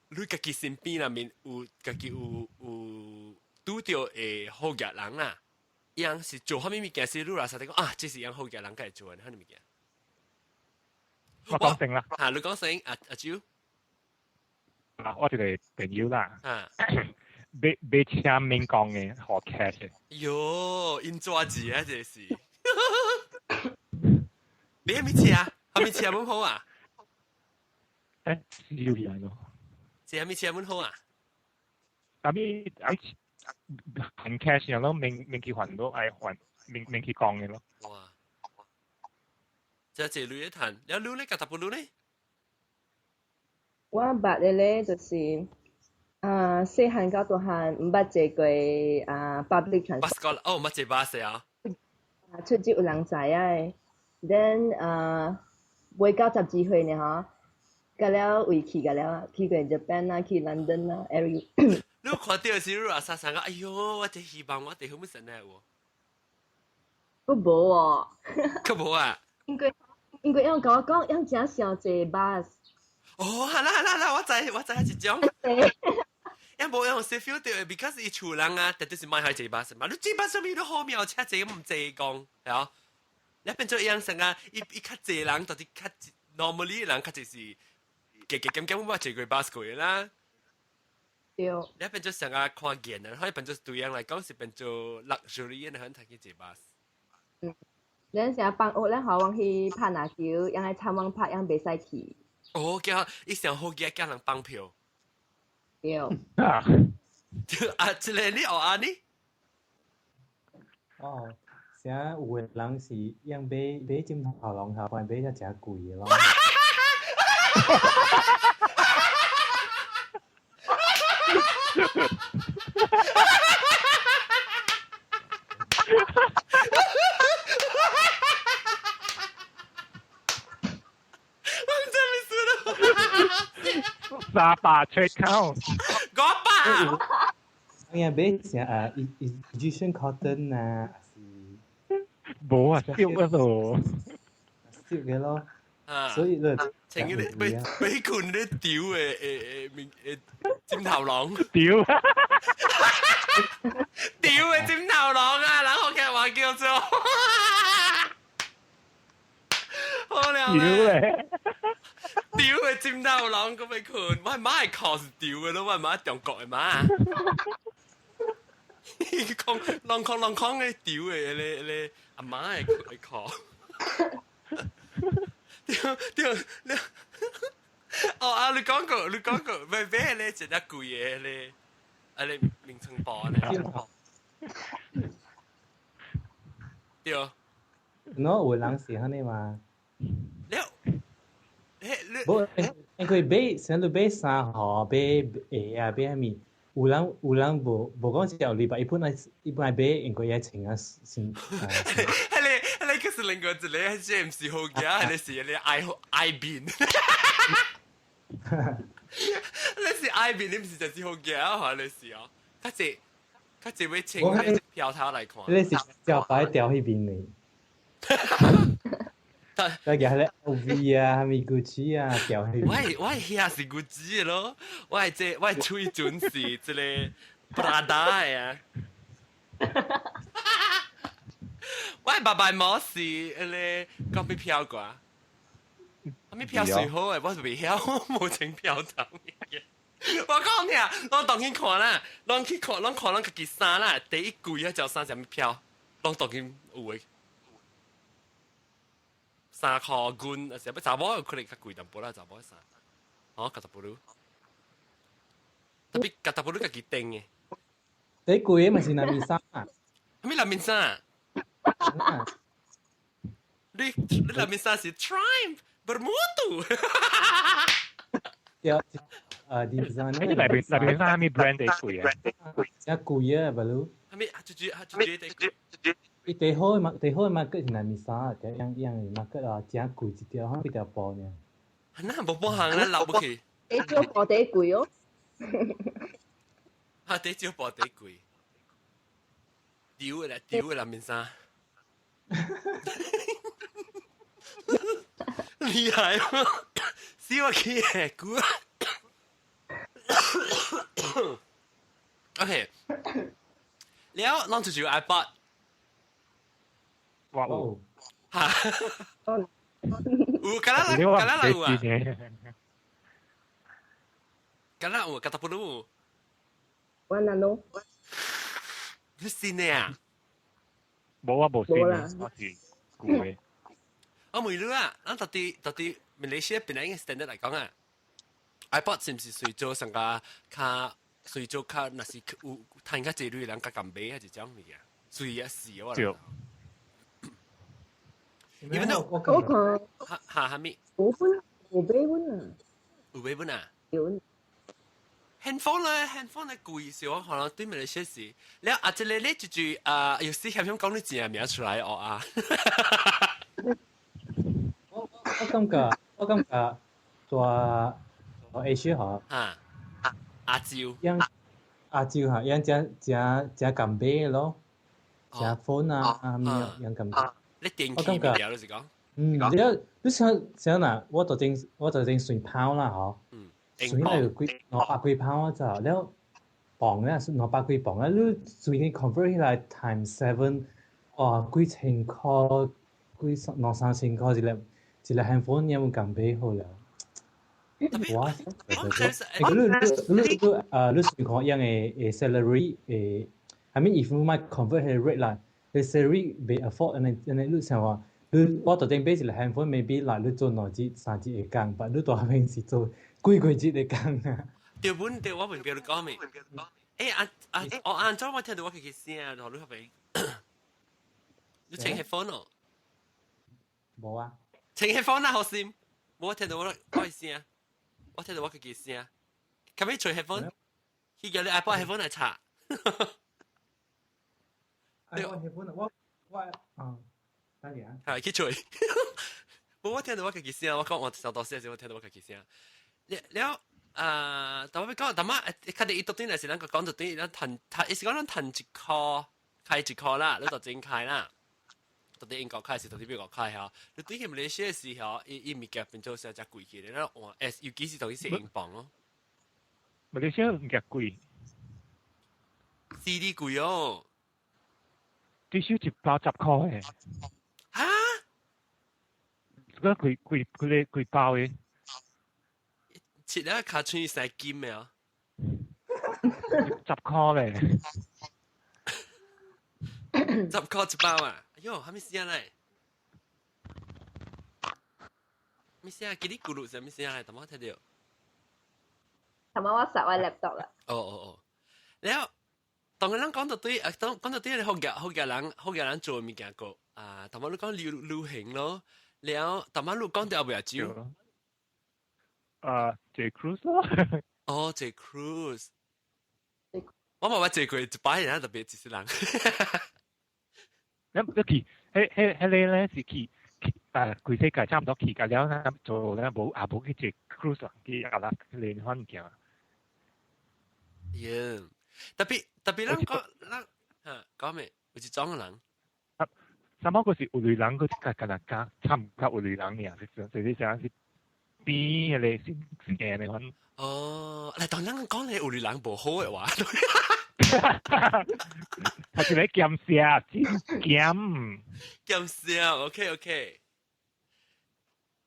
你家己身邊內面有家己有有拄著的好額人啦，樣是做啥物物件是你來實講啊，這是樣好嘅人該做嘅，啥物物件？我講成啦。嚇，你講成阿阿蕉。啊，我一個朋友啦。啊。買買車免講嘅，學 cash 嘅。喲，𪜶抓字啊，這是。你係咪車啊？係咪車滿好啊？誒，少人咯。這係咪車滿好啊？啊咪啊，還 cash 樣咯，免免去還咯，愛還免免去講嘅咯。哇！這這鐳一談，了鐳咧，甲大部鐳咧？我捌的咧就是啊，細漢到大漢毋捌坐過啊 public transport。 bus 哦，毋捌坐巴士啊？啊，出去有人知影，then 啊，未到12歲呢吼，甲了位去甲了，去過 Japan 啊，去 London 啊，every。你看到時你阿沙想講，哎喲，我真希望我哋好乜神呢喎？閣無哦。閣無啊？因為𪜶共我講，𪜶誠想坐 bus。哦，係啦係啦啦，我知我知係一種。因無用是 feel 到，because 伊厝人啊，特別是買開坐巴士嘛，你坐巴士面都好妙，車坐唔坐講，係啊。你變做樣成啊，伊伊較濟人，到底較 normally 人較濟是，加加減減我坐過巴士過啦。對。你變做成啊看見啊，可以變做對樣來講是變做 luxury 的，很睇去坐巴士。嗯，咱成日放學咱互阮去拍籃球，𪜶愛參阮拍，𪜶袂使去。哦，叫伊上好嘅叫人綁票。對。啊！啊，這個你學按呢？哦，成有的人是用買買枕頭龍頭，買買只誠貴的咯。我唔知咩事咯。 300出口。500。哎呀，買啥啊？Egyptian cotton 啊，還是？無啊，燒嗰度。燒嘅咯。所以就請你俾俾困你屌嘅誒誒面誒枕頭狼。屌。屌嘅枕頭狼啊！然後佢話叫做。好了。屌咧！屌嘅枕頭狼咁咪困，我係媽係靠是屌嘅咯，我係媽中國嘅媽。講啷空啷空嘅屌嘅咧咧，阿媽係係靠。對對，你哦啊！你講過，你講過，買買咧一隻貴嘅咧，啊你名稱包咧。對。喏，有人是按呢嘛？了，你無，因為買，像你買衫吼，買鞋啊，買啥物，有人有人無無講是有禮拜，伊本來伊本來買，因為愛穿啊先。係你係你，可是另外一個，這毋是好嘅，係你是你愛愛面。你是愛面，你毋是就是好嘅啊？你是哦，較濟較濟會穿票頭來看。你是招牌掉彼邊的。再加迄個 LV 啊，啥物 Gucci 啊，掉彼邊。我遐是 Gucci 咯，我係這我水準是這個 Prada 的啊。我爸爸媽是迄個講咩票過？啥物票最好的，我就袂曉，我無穿票頭嘅。我講你啊，攏當去看啦，攏去看，攏看攏家己衫啦，第一季啊，條衫啥物票，攏當去有的。3箍銀，啊是欲查某可能較貴淡薄啦，查某衫，哦，較大布魯，特別較大布魯家己訂的。第一季的嘛是內面衫啊？啥物內面衫？你你內面衫是 Triumph bermutu。對，啊，design。你內面內面衫啥物 brand 的貴啊？真貴啊，不魯。啥物啊？就就就就這。伊最好的嘛，最好的 market 是內面衫，樣樣 market 啊，真貴一條，好幾條布爾。那無半項咧，留不去。第少布第貴哦。啊，第少布第貴。丟的啦，丟的內面衫。厲害喎！死我去的久。OK，了，咱就就 iPod。我有。嚇！有，敢若人，敢若人有啊？敢若有，敢若不有？我哪儂？你信的啊？無啊，無信，我是舊的。我問你啊，咱到底到底馬來西亞本來應該 standard 來講啊，iPod 是毋是隨做上個較隨做較，若是有趁較濟鐳人較敢買還是這種物件？隨啊是我。對。因為我看哈哈哈咪？有本有買本啊？有買本啊？有。 handphone 咧，handphone 咧貴是我可能對馬來西亞是，了啊，這個咧就就啊，有時險險講你真名出來哦啊。我感覺大大 Asia 嗬，啊，亞洲，樣亞洲嚇，樣真真真敢買咯，食 phone 啊啊咩樣敢買。你電器物件就是講。嗯，你你想想嗱，我就正算拋啦嗬。嗯。算嚟幾200幾磅啊就，了磅咧200幾磅啊，你隨便 convert 起來 times seven，哇幾千塊，幾兩三千塊一粒一粒 handphone 有冇咁買好了？哇！你你你啊，你算看樣嘅嘅 salary 誒，I mean if you might convert 係 rate 啦，你 salary 未 afford，你你你想話，你我特定買一粒 handphone maybe 啦，你做2日3日會工，但你大平時做幾個月會工啊？對本對，我明白你講咩？誒啊啊！我按怎我聽到我自己聲，然後你嗰邊，你穿 headphone 哦？無啊。穿 headphone 啊，好心，冇聽到我我嘅聲，我聽到我自己聲。可唔可以除 headphone？佢叫你 iPod headphone 來插。 iPod headphone 我我啊，等下。係去除。冇我聽到我自己聲，我講我小多聲時，我聽到我自己聲。了了。啊！但我欲講，但仔較佇伊到底來是咱個講到底，咱趁，伊是講咱趁一箍，開一箍啦，你就真開啦。到底英國開是到底美國開吼？你對去馬來西亞時候，伊伊物件變做成只貴起來，咱換誒，尤其是到底是英鎊咯。馬來西亞物件貴，CD 貴哦，至少一包10塊嘅。哈？個貴貴幾個幾包嘅？切了卡穿三金的啊！ 10塊咧，10塊一包啊！哎喲，啥物聲來？咩聲？嘰哩咕嚕啥物聲來？淡薄聽著。頭仔我閂我 laptop 啦。哦哦哦，了，當然咱講到對，啊，當講到對，好額好額人好額人做物件個啊，淡薄你講旅旅行咯，了，淡薄你講到後尾就。啊，坐 cruise 咯。哦，坐 cruise。我嘛捌坐過一擺，人特別一世人。咁你去，迄迄迄個咧是去去啊，規世界差唔多去甲了，咱做咧無也無去坐 cruise 去啊啦，連環件。耶！特別特別，咱講咱嚇講咩？有一種人。啊，三寶嗰是有類人，佢較較若較差唔較有類人爾，是是是啥是？邊迄個是是驚的款。哦，來當咱講你有類人無好的話，他是咧鹹食，真鹹。鹹食，OK OK。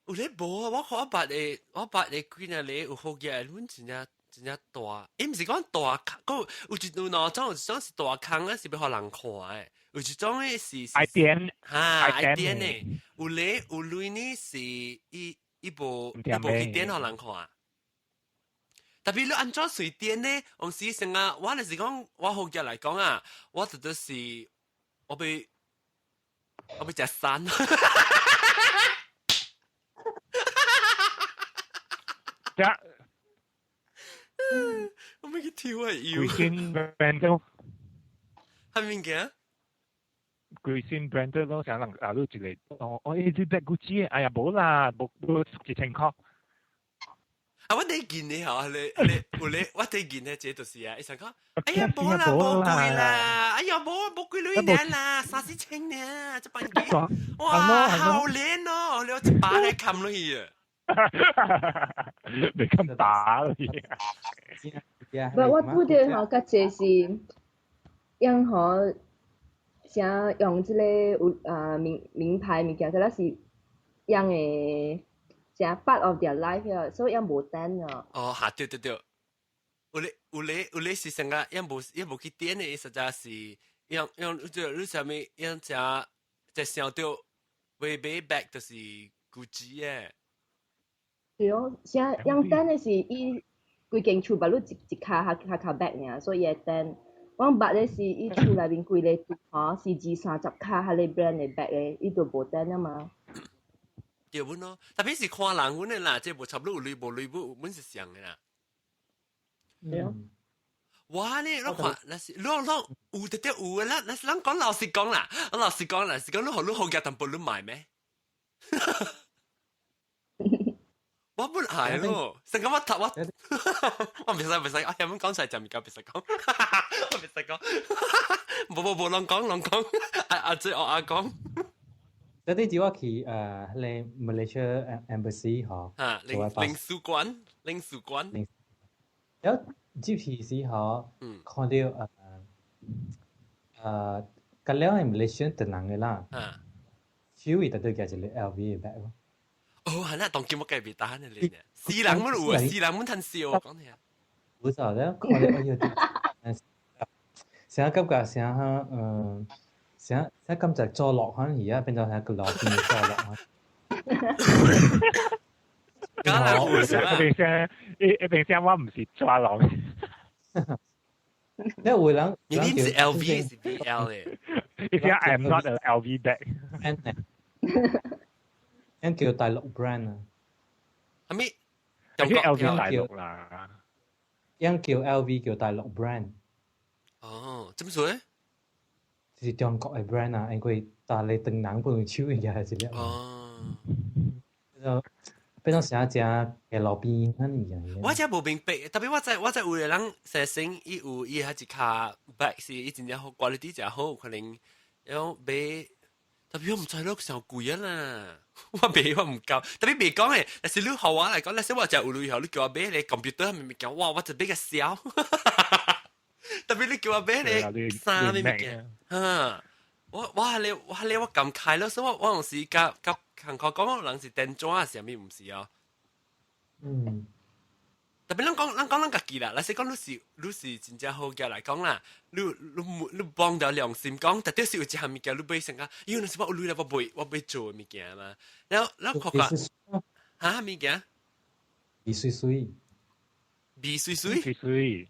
有咧無啊？我看我捌的，我捌的幾若個有好嘅，阮真正真正大。伊毋是講大坑，有一有兩種，有一種是大坑啊，是欲予人看的；有一種的是愛電，哈愛電的。有咧有類呢是伊。伊無伊無去點予人看，特別你按怎隨點呢？有時成啊，我就是講，我好額來講啊，我覺得是我欲我欲食山。食，我欲去跳啊！貴先 brand 係物件？規身 brand 咯，啥人啊？你一個哦，哦，你買 Gucci 哎呀，無啦，無無1000塊。啊，我第見你吼，你你有咧，我第見咧，這就是啊，伊想講，哎呀，無啦，無貴啦，哎呀，無無幾鐳爾啦，三四千爾，這半件，哇，好靚哦，你一把來冚落去啊！你咁打你？唔，我拄著吼，較濟是用吼。啥用這個有啊名名牌物件，佢那是樣的啥 part of their life 啊，所以樣無等啊。哦，嚇對對對，有咧有咧有咧是成個樣無樣無去點的，實在是樣樣就你啥物樣食，就想到買買 bag 就是 Gucci 的。對哦，啥樣等的是伊規間厝捌你一一跤較較較 bag 爾，所以會等。我捌的是伊厝內面規个吼是二三十跤彼个 brand 的 bag 的，伊就無等啊嘛。對阮咯，特別是看人阮的啦，這無插你有鐳無鐳無，阮是像的啦。對哦。我呢，你看，若是你講有得得有的啦，若是咱講老實講啦，我老實講啦，是講你予你好額淡薄你買咩？我本係咯，成個我頭我我唔使唔使，我有冇講出來就唔夠，別使講，我別使講，無無無，攏講攏講，阿阿姐我阿講。嗰啲只我去誒，迄個 Malaysia Embassy 嗬，啊，領領事館，領事館。然後入去時嗬，看到誒誒，隔了係 Malaysia 唐人嘅啦，手位特別舉一個 LV 嘅 bag 咯。哦，係啦，當今我計別單嘅咧，死人乜有啊，死人乜吞笑講聽。有咋咧？看到哎呀，成日感覺成日嗯。成成感覺做落可能而家變咗係個路邊做落。梗係會一邊聲，一一邊聲，我唔是抓狼。你有人，你呢是 LV 是 BL 嘅？你講 I am not a LV bag。人叫大陸 brand 啊。係咪？有啲 LV 大陸啦。人叫 LV 叫大陸 brand。哦，怎麼說咧？是中國嘅 brand 啊，因為大陸唐人本手嘅係一粒。哦。就變做成只嘅路邊咁樣。我真無明白，特別我知我知有個人成生伊有伊還一跤 bag 是伊真正好，quality 真好，可能要買，特別我毋知咯，傷貴啊啦。我買我毋夠，特別袂講誒，若是你予我來講，若是我真有鐳後，你叫我買咧 computer 係物件，哇！我就買個痟。特別你叫我買咧衫咩物件，哈！我我係咧我係咧我感慨咯，所以我我有時甲甲韓國講，人是電紙啥物毋是哦。特別咱講咱講咱家己啦，若是講你是你是真正好嘅來講啦，你你你幫到良心講，特別是有一項物件你買成個，因為若是我有鐳啦，我袂我袂做物件嘛。然後然後看看哈物件？味水水。味水水。水水。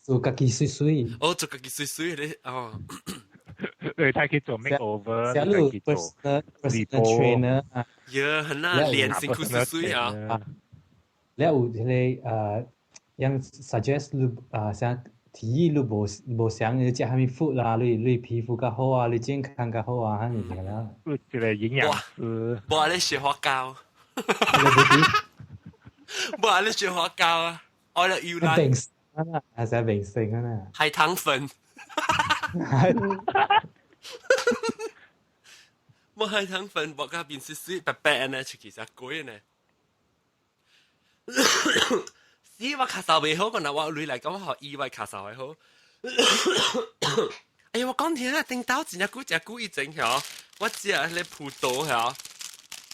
做家己水水。哦，做家己水水咧，哦。你睇去做 makeover，你去做 personal trainer 啊。呀，很啊，臉辛苦水水啊。你有迄個呃，樣 suggest 你啊，啥提議你無無想你食啥物 food 啦，你你皮膚較好啊，你健康較好啊，按呢啦。你一個營養師。無你學花膠。無你學花膠啊，我來搖籃。明星啊，係寫明星啊。海棠粉。無海棠粉，我甲面水水白白呢，出去食貴呢。死我咳嗽袂好，可能我女來講，我意外咳嗽會好。哎呀，我講聽啊，頂到真正久真久以前嗬，我食迄個葡萄嗬，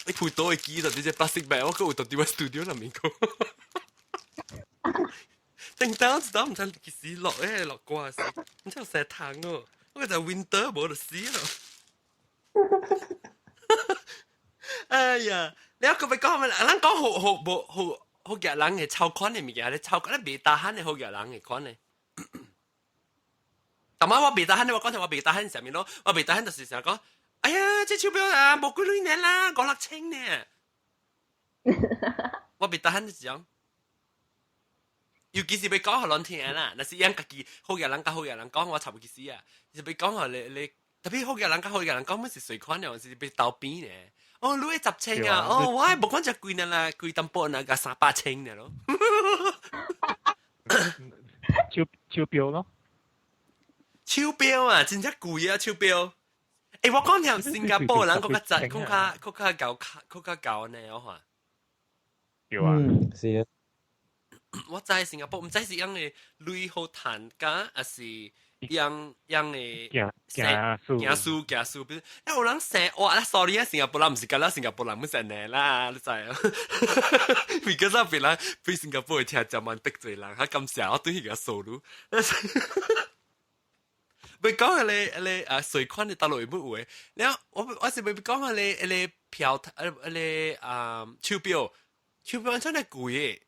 你葡萄會記得這隻 plastic bag，我閣有佇佇我 studio 內面過。頂到一道毋知幾時落誒落歌時，毋知有成糖哦，我就 winter 無就死咯。哎呀，你還閣欲講咩？咱講好好無好好額人的超款的物件，你超款你袂 tahan 的好額人的款的。但嘛我袂 tahan 的，我講聽我袂 tahan 啥物咯？我袂 tahan 就是成日講，哎呀，這手錶啊，無幾鐳呢啦，五六千呢。我袂 tahan 就是講，尤其是欲講予人聽啦，若是樣家己好額人佮好額人講，我插無其實啊，是欲講予你你。特別好額人佮好額人講，阮是隨款的，是欲鬥邊呢。哦，你10千啊！哦，我無講遮貴呢啦，貴淡薄呢，共300千呢咯。手手錶咯，手錶啊，真正貴啊，手錶。欸，我講聽新加坡人閣較濟，閣較閣較高，閣較高呢，我看。對啊。嗯，是啊。我知新加坡，毋知是因為鐳好趁甲，還是樣樣嘅行行書行書行書，比如有人生哇，sorry 啊，新加坡人毋是干焦新加坡人毋是按呢啦，你知啊？because 啊，別人對新加坡會聽就蠻得罪人，較感謝我對彼個收入。欲講彼个彼个啊，稅款的大陸會有的，了我是欲講彼个彼个票，彼个啊手錶，手錶按怎爾貴的？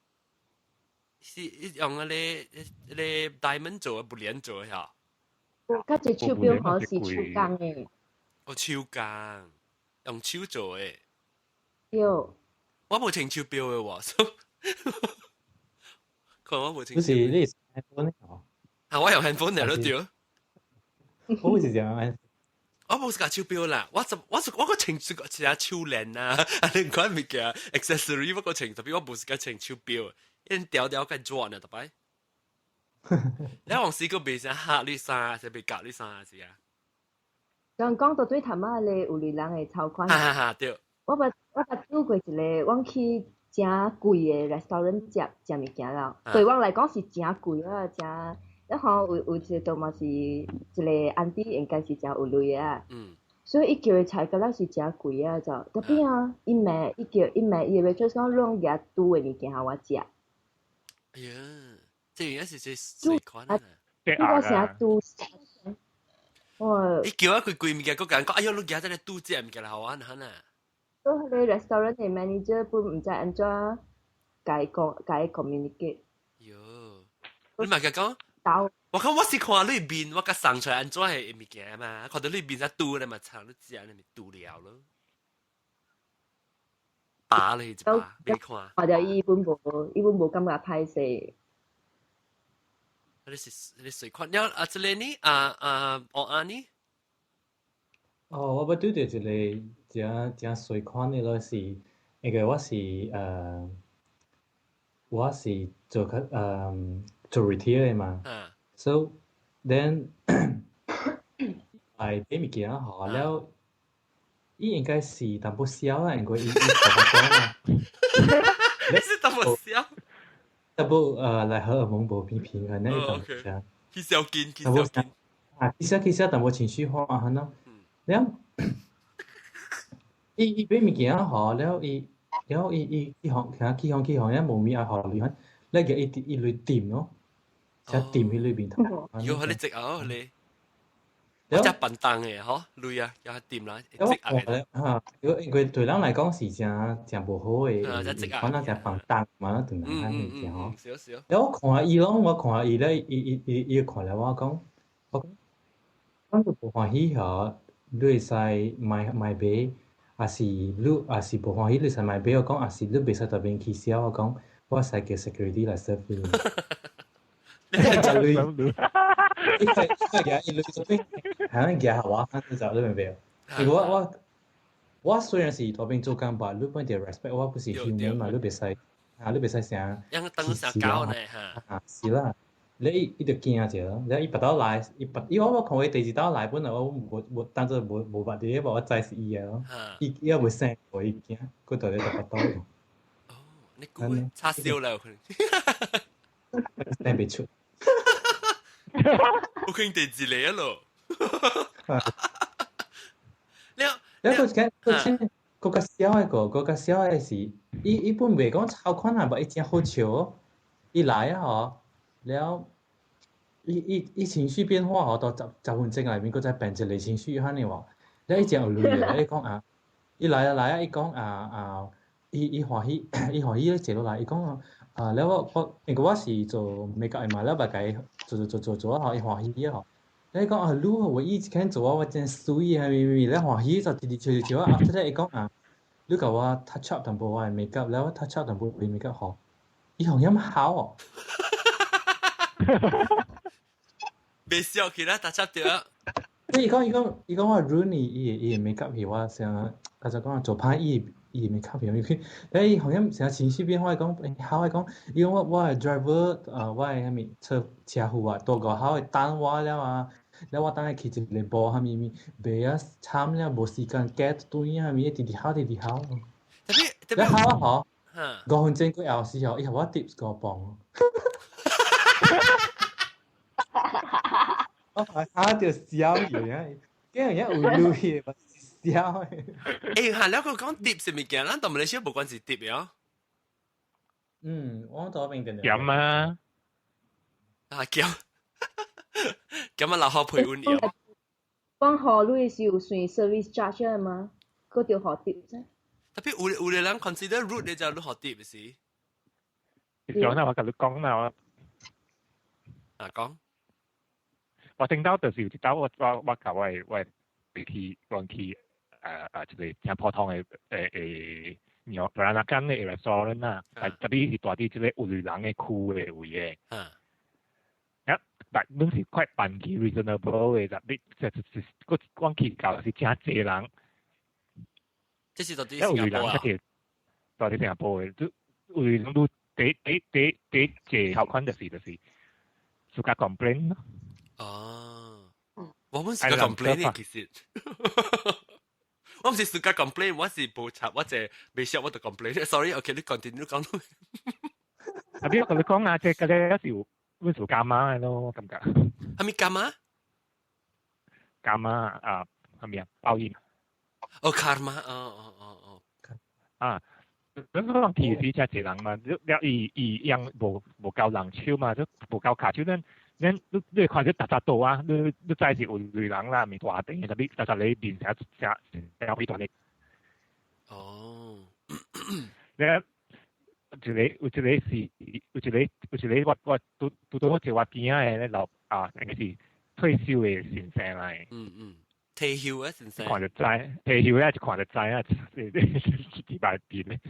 是用彼个彼个 diamond 做的，不連做的嚇。較濟手錶吼是手工的。哦，手工，用手做的。對。我無穿手錶的喎，看我無穿。不是你是 handphone 哦？啊，我用 handphone 嚟咯，對。我是用 handphone。我無是共手錶啦，我就我我閣穿一個一隻手鏈啊，啊另款物件 accessory 我閣穿，特別我無是共穿手錶，因條條較轉啊，逐擺。你往時閣袂啥嚇你衫，是袂夾你衫是啊？剛講到對頭仔咧，有類人會超款。哈哈哈，對。我捌拄過一個，阮去誠貴的 restaurant 食食物件啦，對我來講是誠貴啊，誠。然後有一個都嘛是一個 auntie 應該是誠有鐳的啊。所以伊叫的菜敢若是誠貴啊，就特別啊，伊罵伊叫伊罵伊的 waitress 講攏舉拄的物件予我食。哎呀，這應該是這水款啊。你個啥拄？哇！伊叫我貴貴物件，閣共講，哎喲，你舉這个拄這物件來予我，按呢？都彼个 restaurant 的 manager 本毋知按怎共伊講，共伊 communicate。喲，你嘛共講？我講我是看你面，我共送出來按怎的物件嘛，看到你面才拄咧嘛，藏你食你咪拄了咯。拔咧一把，欲看。看著伊本無，伊本無感覺歹勢。你是你水款了啊？這个呢？啊啊，哦啊呢？哦，我捌拄著一个誠誠衰款的咯，是因為我是做較做 retail 的嘛。So then 來買物件吼，了伊應該是淡薄痟啦，因為伊伊頭髮短嘛。你是淡薄痟？淡薄來荷爾蒙無平平啊，那個淡薄痟。起小筋，起小筋。啊，起小起小淡薄情緒化啊，喏。了，伊伊買物件吼，了伊了伊伊去予去予去予遐無物愛予你，了個伊伊來掂咯。才掂去裏邊頭。喲，彼個積哦，你。我只笨蛋的吼，鐳啊，又掂啦，積壓的。嚇，因為對咱來講是誠誠無好的，可能誠放蕩嘛，對人較物件吼。少少。了我看伊攏，我看伊咧，伊伊伊伊看了我講，我講，我就無歡喜吼，你會使莫莫買，抑是你抑是無歡喜，你會使莫買。我講，抑是你袂使特別起痟，我講，我使叫 security 來 serve 你。你你佢伊鐳做咩？係樣夾我，就你明唔明？如果我我雖然是佇邊做工吧，你本著 respect 我不是 human 嘛，你袂使啊，你袂使啥？樣當啥搞呢？嚇！啊，是啦，你伊就驚者，了伊別道來，伊別，因為我看伊第二道來，本來我無無當做無無捌佇咧，我知是伊个咯。伊伊猶未生過，伊驚，佢到咧就別道。哦，你估叉燒啦，有可能。生袂出。有可能第二個咯。了，了閣講閣先，閣較痟的個，閣較痟的是，伊伊本袂講超款啊，無伊誠好笑。伊來啊吼，了，伊伊伊情緒變化吼，到十十分鐘內面，閣再變一個情緒按呢喎。了伊誠有鐳的，伊講啊，伊來啊來啊，伊講啊啊，伊伊歡喜，伊歡喜咧坐落來，伊講啊，啊了我我因為我是做美甲的嘛，了捌共伊做做做做做啊吼，伊歡喜啊吼。你講啊，你我以前做啊，我真媠啊，咪咪，你歡喜就直直笑笑啊。後來伊講啊，你共我 touch up 淡薄我的 makeup，了我 touch up 淡薄我的 makeup 吼，伊好像好哦。袂笑起來，touch up 著。伊講伊講伊講我 ruin 伊伊伊 makeup 去，我想啊就講做歹伊伊 makeup 去，但伊好像成情緒變化，伊講好伊講，伊講我我的 driver 啊，我的啥物車車夫啊，到外口會等我了啊。了我等下去一個步，啥物物，袂啊慘了，無時間 get 轉啊，啥物，直直哭直直哭。特別特別哭啊吼，5分鐘過後時候，伊予我 tips 5磅。哦，嚇到笑嘅，驚人有鐳嘅，笑嘅。欸，嚇！你個講 tip 是物件，咱到馬來西亞無關是 tip 呀。嗯，我左邊定減啊！啊，減，減啊，留好賠阮藥。講予鐳是有算 service charge 的嗎？嗰條予 tip 啫。特別有有的人 consider rude 的就你予 tip 是。講啦，我共你講啦，我啊講。我聽到就是有一道我共我去講去一個誠普通的牛布蘭納間的 restaurant 啦，特別是蹛佇這個有鐳人的區的位的。啊，但攏是快辦起 reasonable 的，特別就是個講去到是誠濟人。這是蹛佇新加坡啊？蹛佇新加坡的，就有鐳人都第第第第一頭款就是自家 complain 咯。哦，我本是個 complain 嘅，其實我毋是自家 complain，我是無插，我就未識我就 complain。Sorry，OK，你 continue 講。啊，比如我同你講啊，即係嗰啲有時會做 karma 嘅咯，感覺。係咪 karma？ karma 啊，係咪啊？報應。哦，karma，哦哦哦哦。啊，嗰個提示真濟人嘛，你伊伊樣無夠人手嘛，就無夠跤手，咱咱你你會看到逐逐度啊，你你知是有鐳人啦，毋大頂，特別逐逐你面成成成幾大力。哦。你一個有一個是有一個有一個我我拄拄拄好一我邊仔的咧老啊，應該是退休的先生來。嗯嗯，退休的先生。看就知，退休咧就看就知啊，幾百邊咧。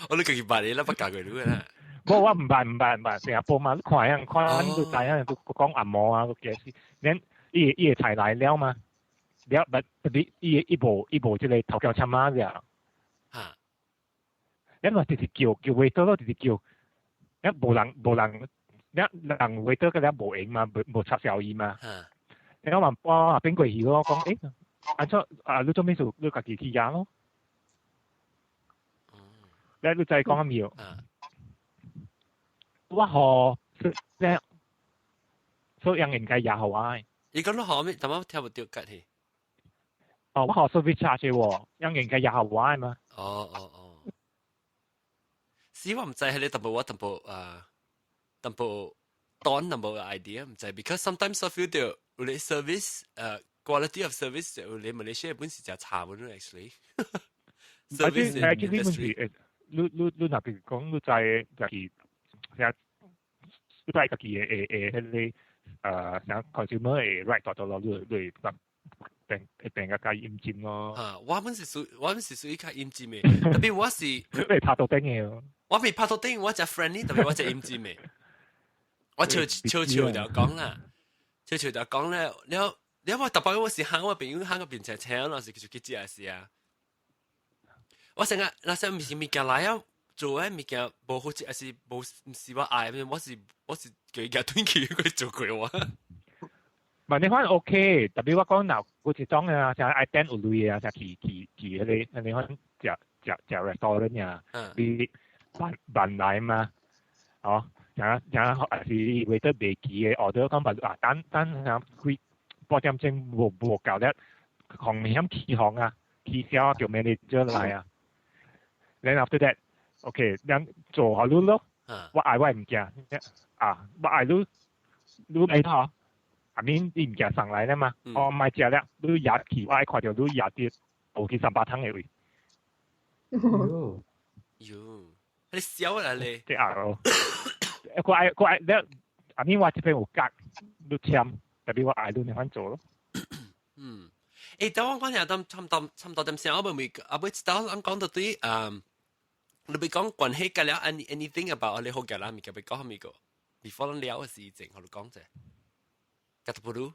我你家己捌的，咱捌教過你啦。無，我毋捌毋捌毋捌，新加坡嘛，你看樣看，你都知影，都講紅毛啊，都解釋。咱伊伊會菜來了嘛？了，不特別伊伊無伊無這個頭家簽碼了。嚇！咱嘛直直叫叫 waiter 咯，直直叫，一無人無人，一人 waiter 個了無閒嘛，無無插銷伊嘛。你我嘛我變過去咯，講欸，按怎啊？你做咩事？你家己去壓咯。你你再講沒有？我予咧，所以人應該也予我。你講你予咩？怎麼聽不到吉去？哦，我予 service charge 喎，人應該也予我嘛。哦哦哦。是我毋知係你淡薄我淡薄啊，淡薄當淡薄 idea 毋知，because sometimes I feel 到有啲 service quality of service 有啲馬來西亞本是誠差本 actually。 service industry。你你你若是講你知家己，啥你知家己的會會彼個啥 consumer 的 right 大到咯，你你會變會變較較嚴謹咯。啊，我本是屬於較嚴謹的，特別我是你拍到頂的。我未拍到頂，我誠 friendly，特別我誠嚴謹的。我笑笑笑就講啦，笑笑就講咧，了了我特別我是行我朋友行個邊車車，那是就去食是啊。我成日那時毋是物件來啊，做的物件無好食，還是無毋是我愛，我是我是叫伊夾斷去佢做過我。唔你可能 OK，特別我講嗱，嗰一種啊，像愛等有鐳啊，像去去去彼個，你可能食食食 restaurant 啊，你慢慢來嘛，哦，像像還是 waiter 袂記的 order 講白啊，等等像幾半點鐘無無夠咧，紅險起哄啊，起痟啊，叫 manager 來啊。Then after that，OK，咱做好你咯，我愛我的物件，啊，我愛你，你愛吼，阿面你物件送來啦嘛，我莫食了，你攑去，我愛看著你攑佇無去三百桶的位。喲，你痟啦你。這啊咯，我愛我愛你，阿面我這邊有夾，你簽，特別我愛你那款做咯。嗯，欸，等我講下，當差唔多差唔多點先，我未阿尾知道咱講到對，嗯。你別講關係個了，anything about 你好嘅啦，物件別講咩個，before 咱聊嘅事情，我就講者。吉特布魯，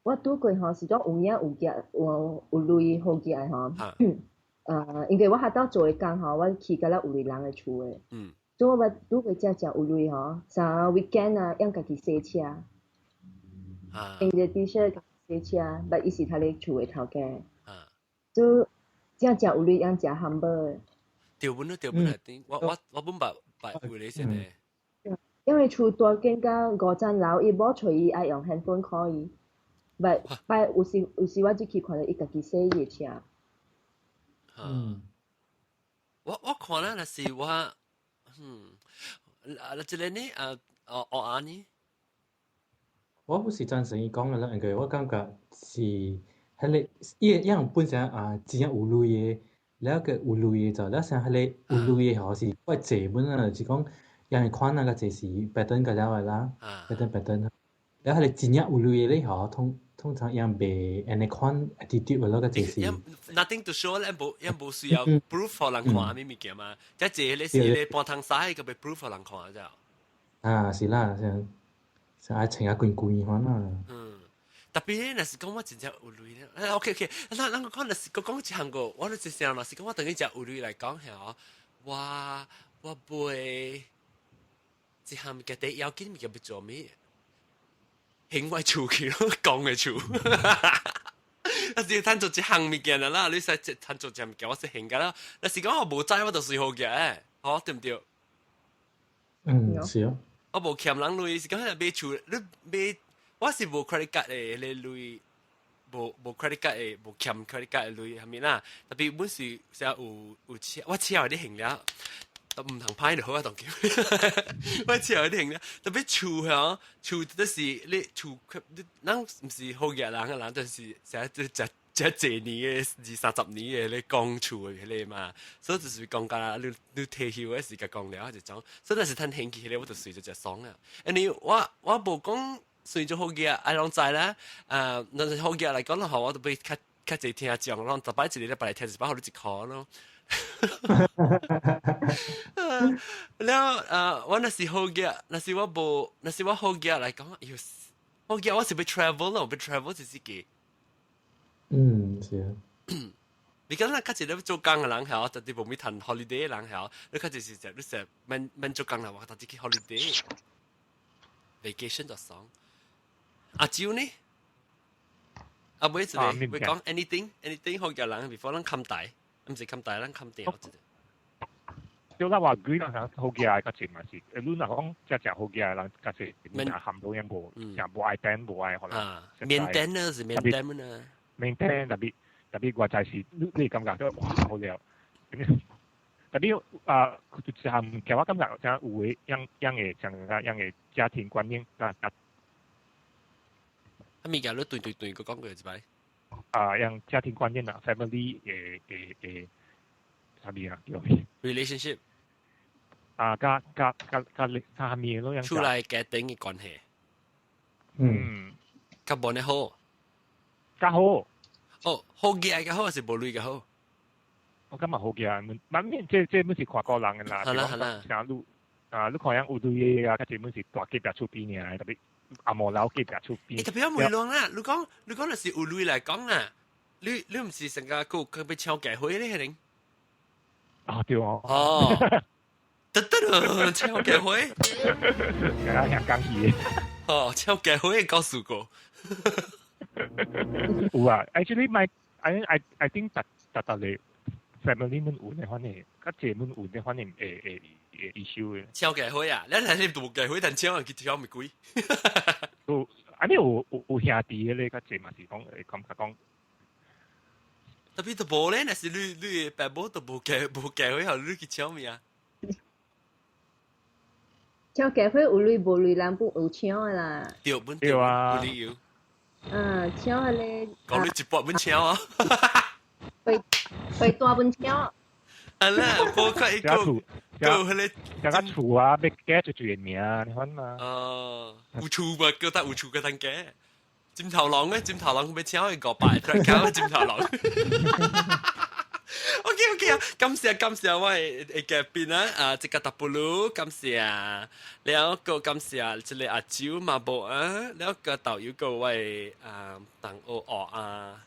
我拄過吼是講有影有夾有有鐳好夾吼。因為我學到做的工吼，我去甲了有鐳人的厝的。所以我拄過正正有鐳吼，啥 weekend 啊，用家己洗車。用個 T-shirt 洗車，但伊是他咧厝的頭家。就正正有鐳，用誠humble 的。對本咯，對本係點？我我我本捌捌有你先嘅。因為厝大間到五層樓，伊無揣伊愛用 handphone call 伊。But 有時我只去看到伊家己洗伊的車。嗯，我看啦，若是我，啊，這個呢，啊，哦哦按呢？我不是贊成伊講的啦，因為我感覺是彼個伊樣本身啊，真正有鐳的，了個有鐳的就了像彼個有鐳的吼是怪濟本啊，就是講人會看那個這是 pattern 個了的啦，pattern pattern，了彼個真正有鐳的咧吼，通常樣袂按呢款 attitude 的咯，個這是。 Nothing to show 咧，無樣無需要 proof 予人看咩物件嘛，這這個是咧半通使個欲 proof 予人看啫。啊，是啦，像像愛穿啊滾滾款啊。嗯，特別咧，若是講我真正有鐳咧，OK OK，咱講若是講講一項個，我就想若是講我等於食有鐳來講嚇，我買一項物件第一要緊物件欲做咩？還我厝去咯，講的厝。啊，是趁做一項物件啦，你使趁做一項物件，我是還㗎啦。若是講我無債，我就隨好嘅，好對毋對？嗯，是哦。我無欠人鐳，是講買厝，你買我是無 credit card 的，彼鐳無 credit card 的，無欠 credit card 的鐳，係咪啦？特別阮是成有車，我車有咧還了，都毋通歹就好啊，當叫。我車有咧還了，特別厝吼，厝就是你厝，你咱毋是好額人啊，人就是成日食食濟年的二三十年的咧講厝的彼個嘛，所以就是講甲你退休的時間講了就種，所以若是趁還起彼個，我就隨就食爽啊。因為我無講隨就好額，愛攏知啦。若是好額來講的話，我都欲較較濟聽講，攏逐擺一個禮拜來聽一擺，予你一箍咯。了我若是好額，若是我無，若是我好額來講，喲，好額我是欲 travel 咯，欲 travel 就是個。嗯，是啊。你講咱較濟咧做工的人曉，特別無咪趁 holiday 的人曉，你較濟是食你食免免做工啦，我特別去 holiday，vacation 就爽。阿蕉呢？阿妹一個會講 anything anything 好嘅人，before 咱冚大，毋是冚大，咱冚掉。對啦，話幾人好嘅較濟嘛是，你若講只只好嘅人較濟，免含到樣無，也無愛等無愛可能。免等啊，是免等啊。免等特別特別我就是你感覺都哇好了，特別啊，就項物件我感覺像有的樣樣的像樣的家庭觀念啊啊。啊，物件你對對對，閣講過一擺。啊，樣家庭觀念啊，family 的的的，啥物啊叫咩？relationship。啊，佮佮佮佮啥物咯？樣。厝內家庭的關係。嗯。較無呢好。較好。哦，好嘅較好，還是無鐳較好？我感覺好嘅，滿面這本是看個人的啦。係啦係啦。像你啊，你看樣有鐳的啊，較濟本是大隔壁厝邊爾，特別阿毛樓隔壁厝邊。特別我問你啦，你講若是有鐳來講啊，你毋是成個閣閣欲請家伙咧，可能？啊對哦。哦。得得咯，請家伙。啊，香港戲。哦，請家伙告訴過。有啊，actually my I think 逐逐逐個 family 們有呢款的，較濟們有呢款的會 issue 的。請家伙啊，你嚟你度家伙，但請人去挑咪貴。有，啊你有兄弟的咧，較濟嘛是講會感覺講。特別都無咧，若是你爸母都無家伙，予你去請咩啊？請家伙有鐳無鐳，人本有請的啦。對，本對啊，有理由。嗯，請彼個。講你一百蚊請啊！回回大本請。啊啦，無看伊個個彼個這個厝啊，欲改就一個名，你看嘛。哦，有厝嘛，叫得有厝個通改。尖頭狼咧，尖頭狼欲請伊500出來搞尖頭狼。OK OK 啊，感謝感謝我的嘉賓啊，啊，這個 W 感謝，了閣感謝這個阿周馬布啊，了閣導遊閣我的啊同學啊。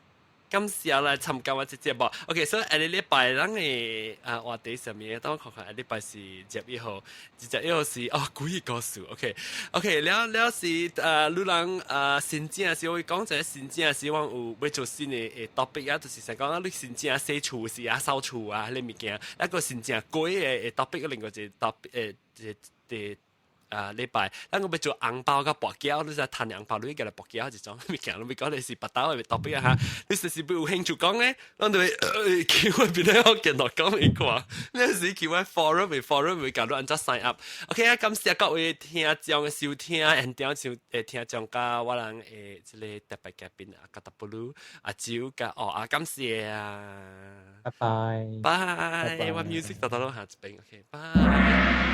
感謝來參加我這節目。OK，所以下個禮拜咱的啊話題啥物？等我看看，下禮拜是21號，21號是哦，鬼故事。OK，OK，了了是啊，你人啊，申請時我講一個申請時，我有欲做新的 topic 啊，就是想講啊，你申請洗厝時啊、掃厝啊，彼物件，一個申請過的 topic，另外一個 topic 誒，一個啊禮拜，咱我欲做紅包佮跋筊，你知趁紅包你共來跋筊這種物件，你欲講你是腹兜的 topic 啊哈，你隨時有興趣講咧，咱就會叫我變咧我見落講一看，你是叫我 forum 會教你按怎 sign up。OK 啊，感謝各位聽眾的收聽，現場就聽眾佮我人的這個特別嘉賓阿加達布魯阿周佮哦啊，感謝啊，拜拜，拜，我 music 到到下一邊，OK，拜。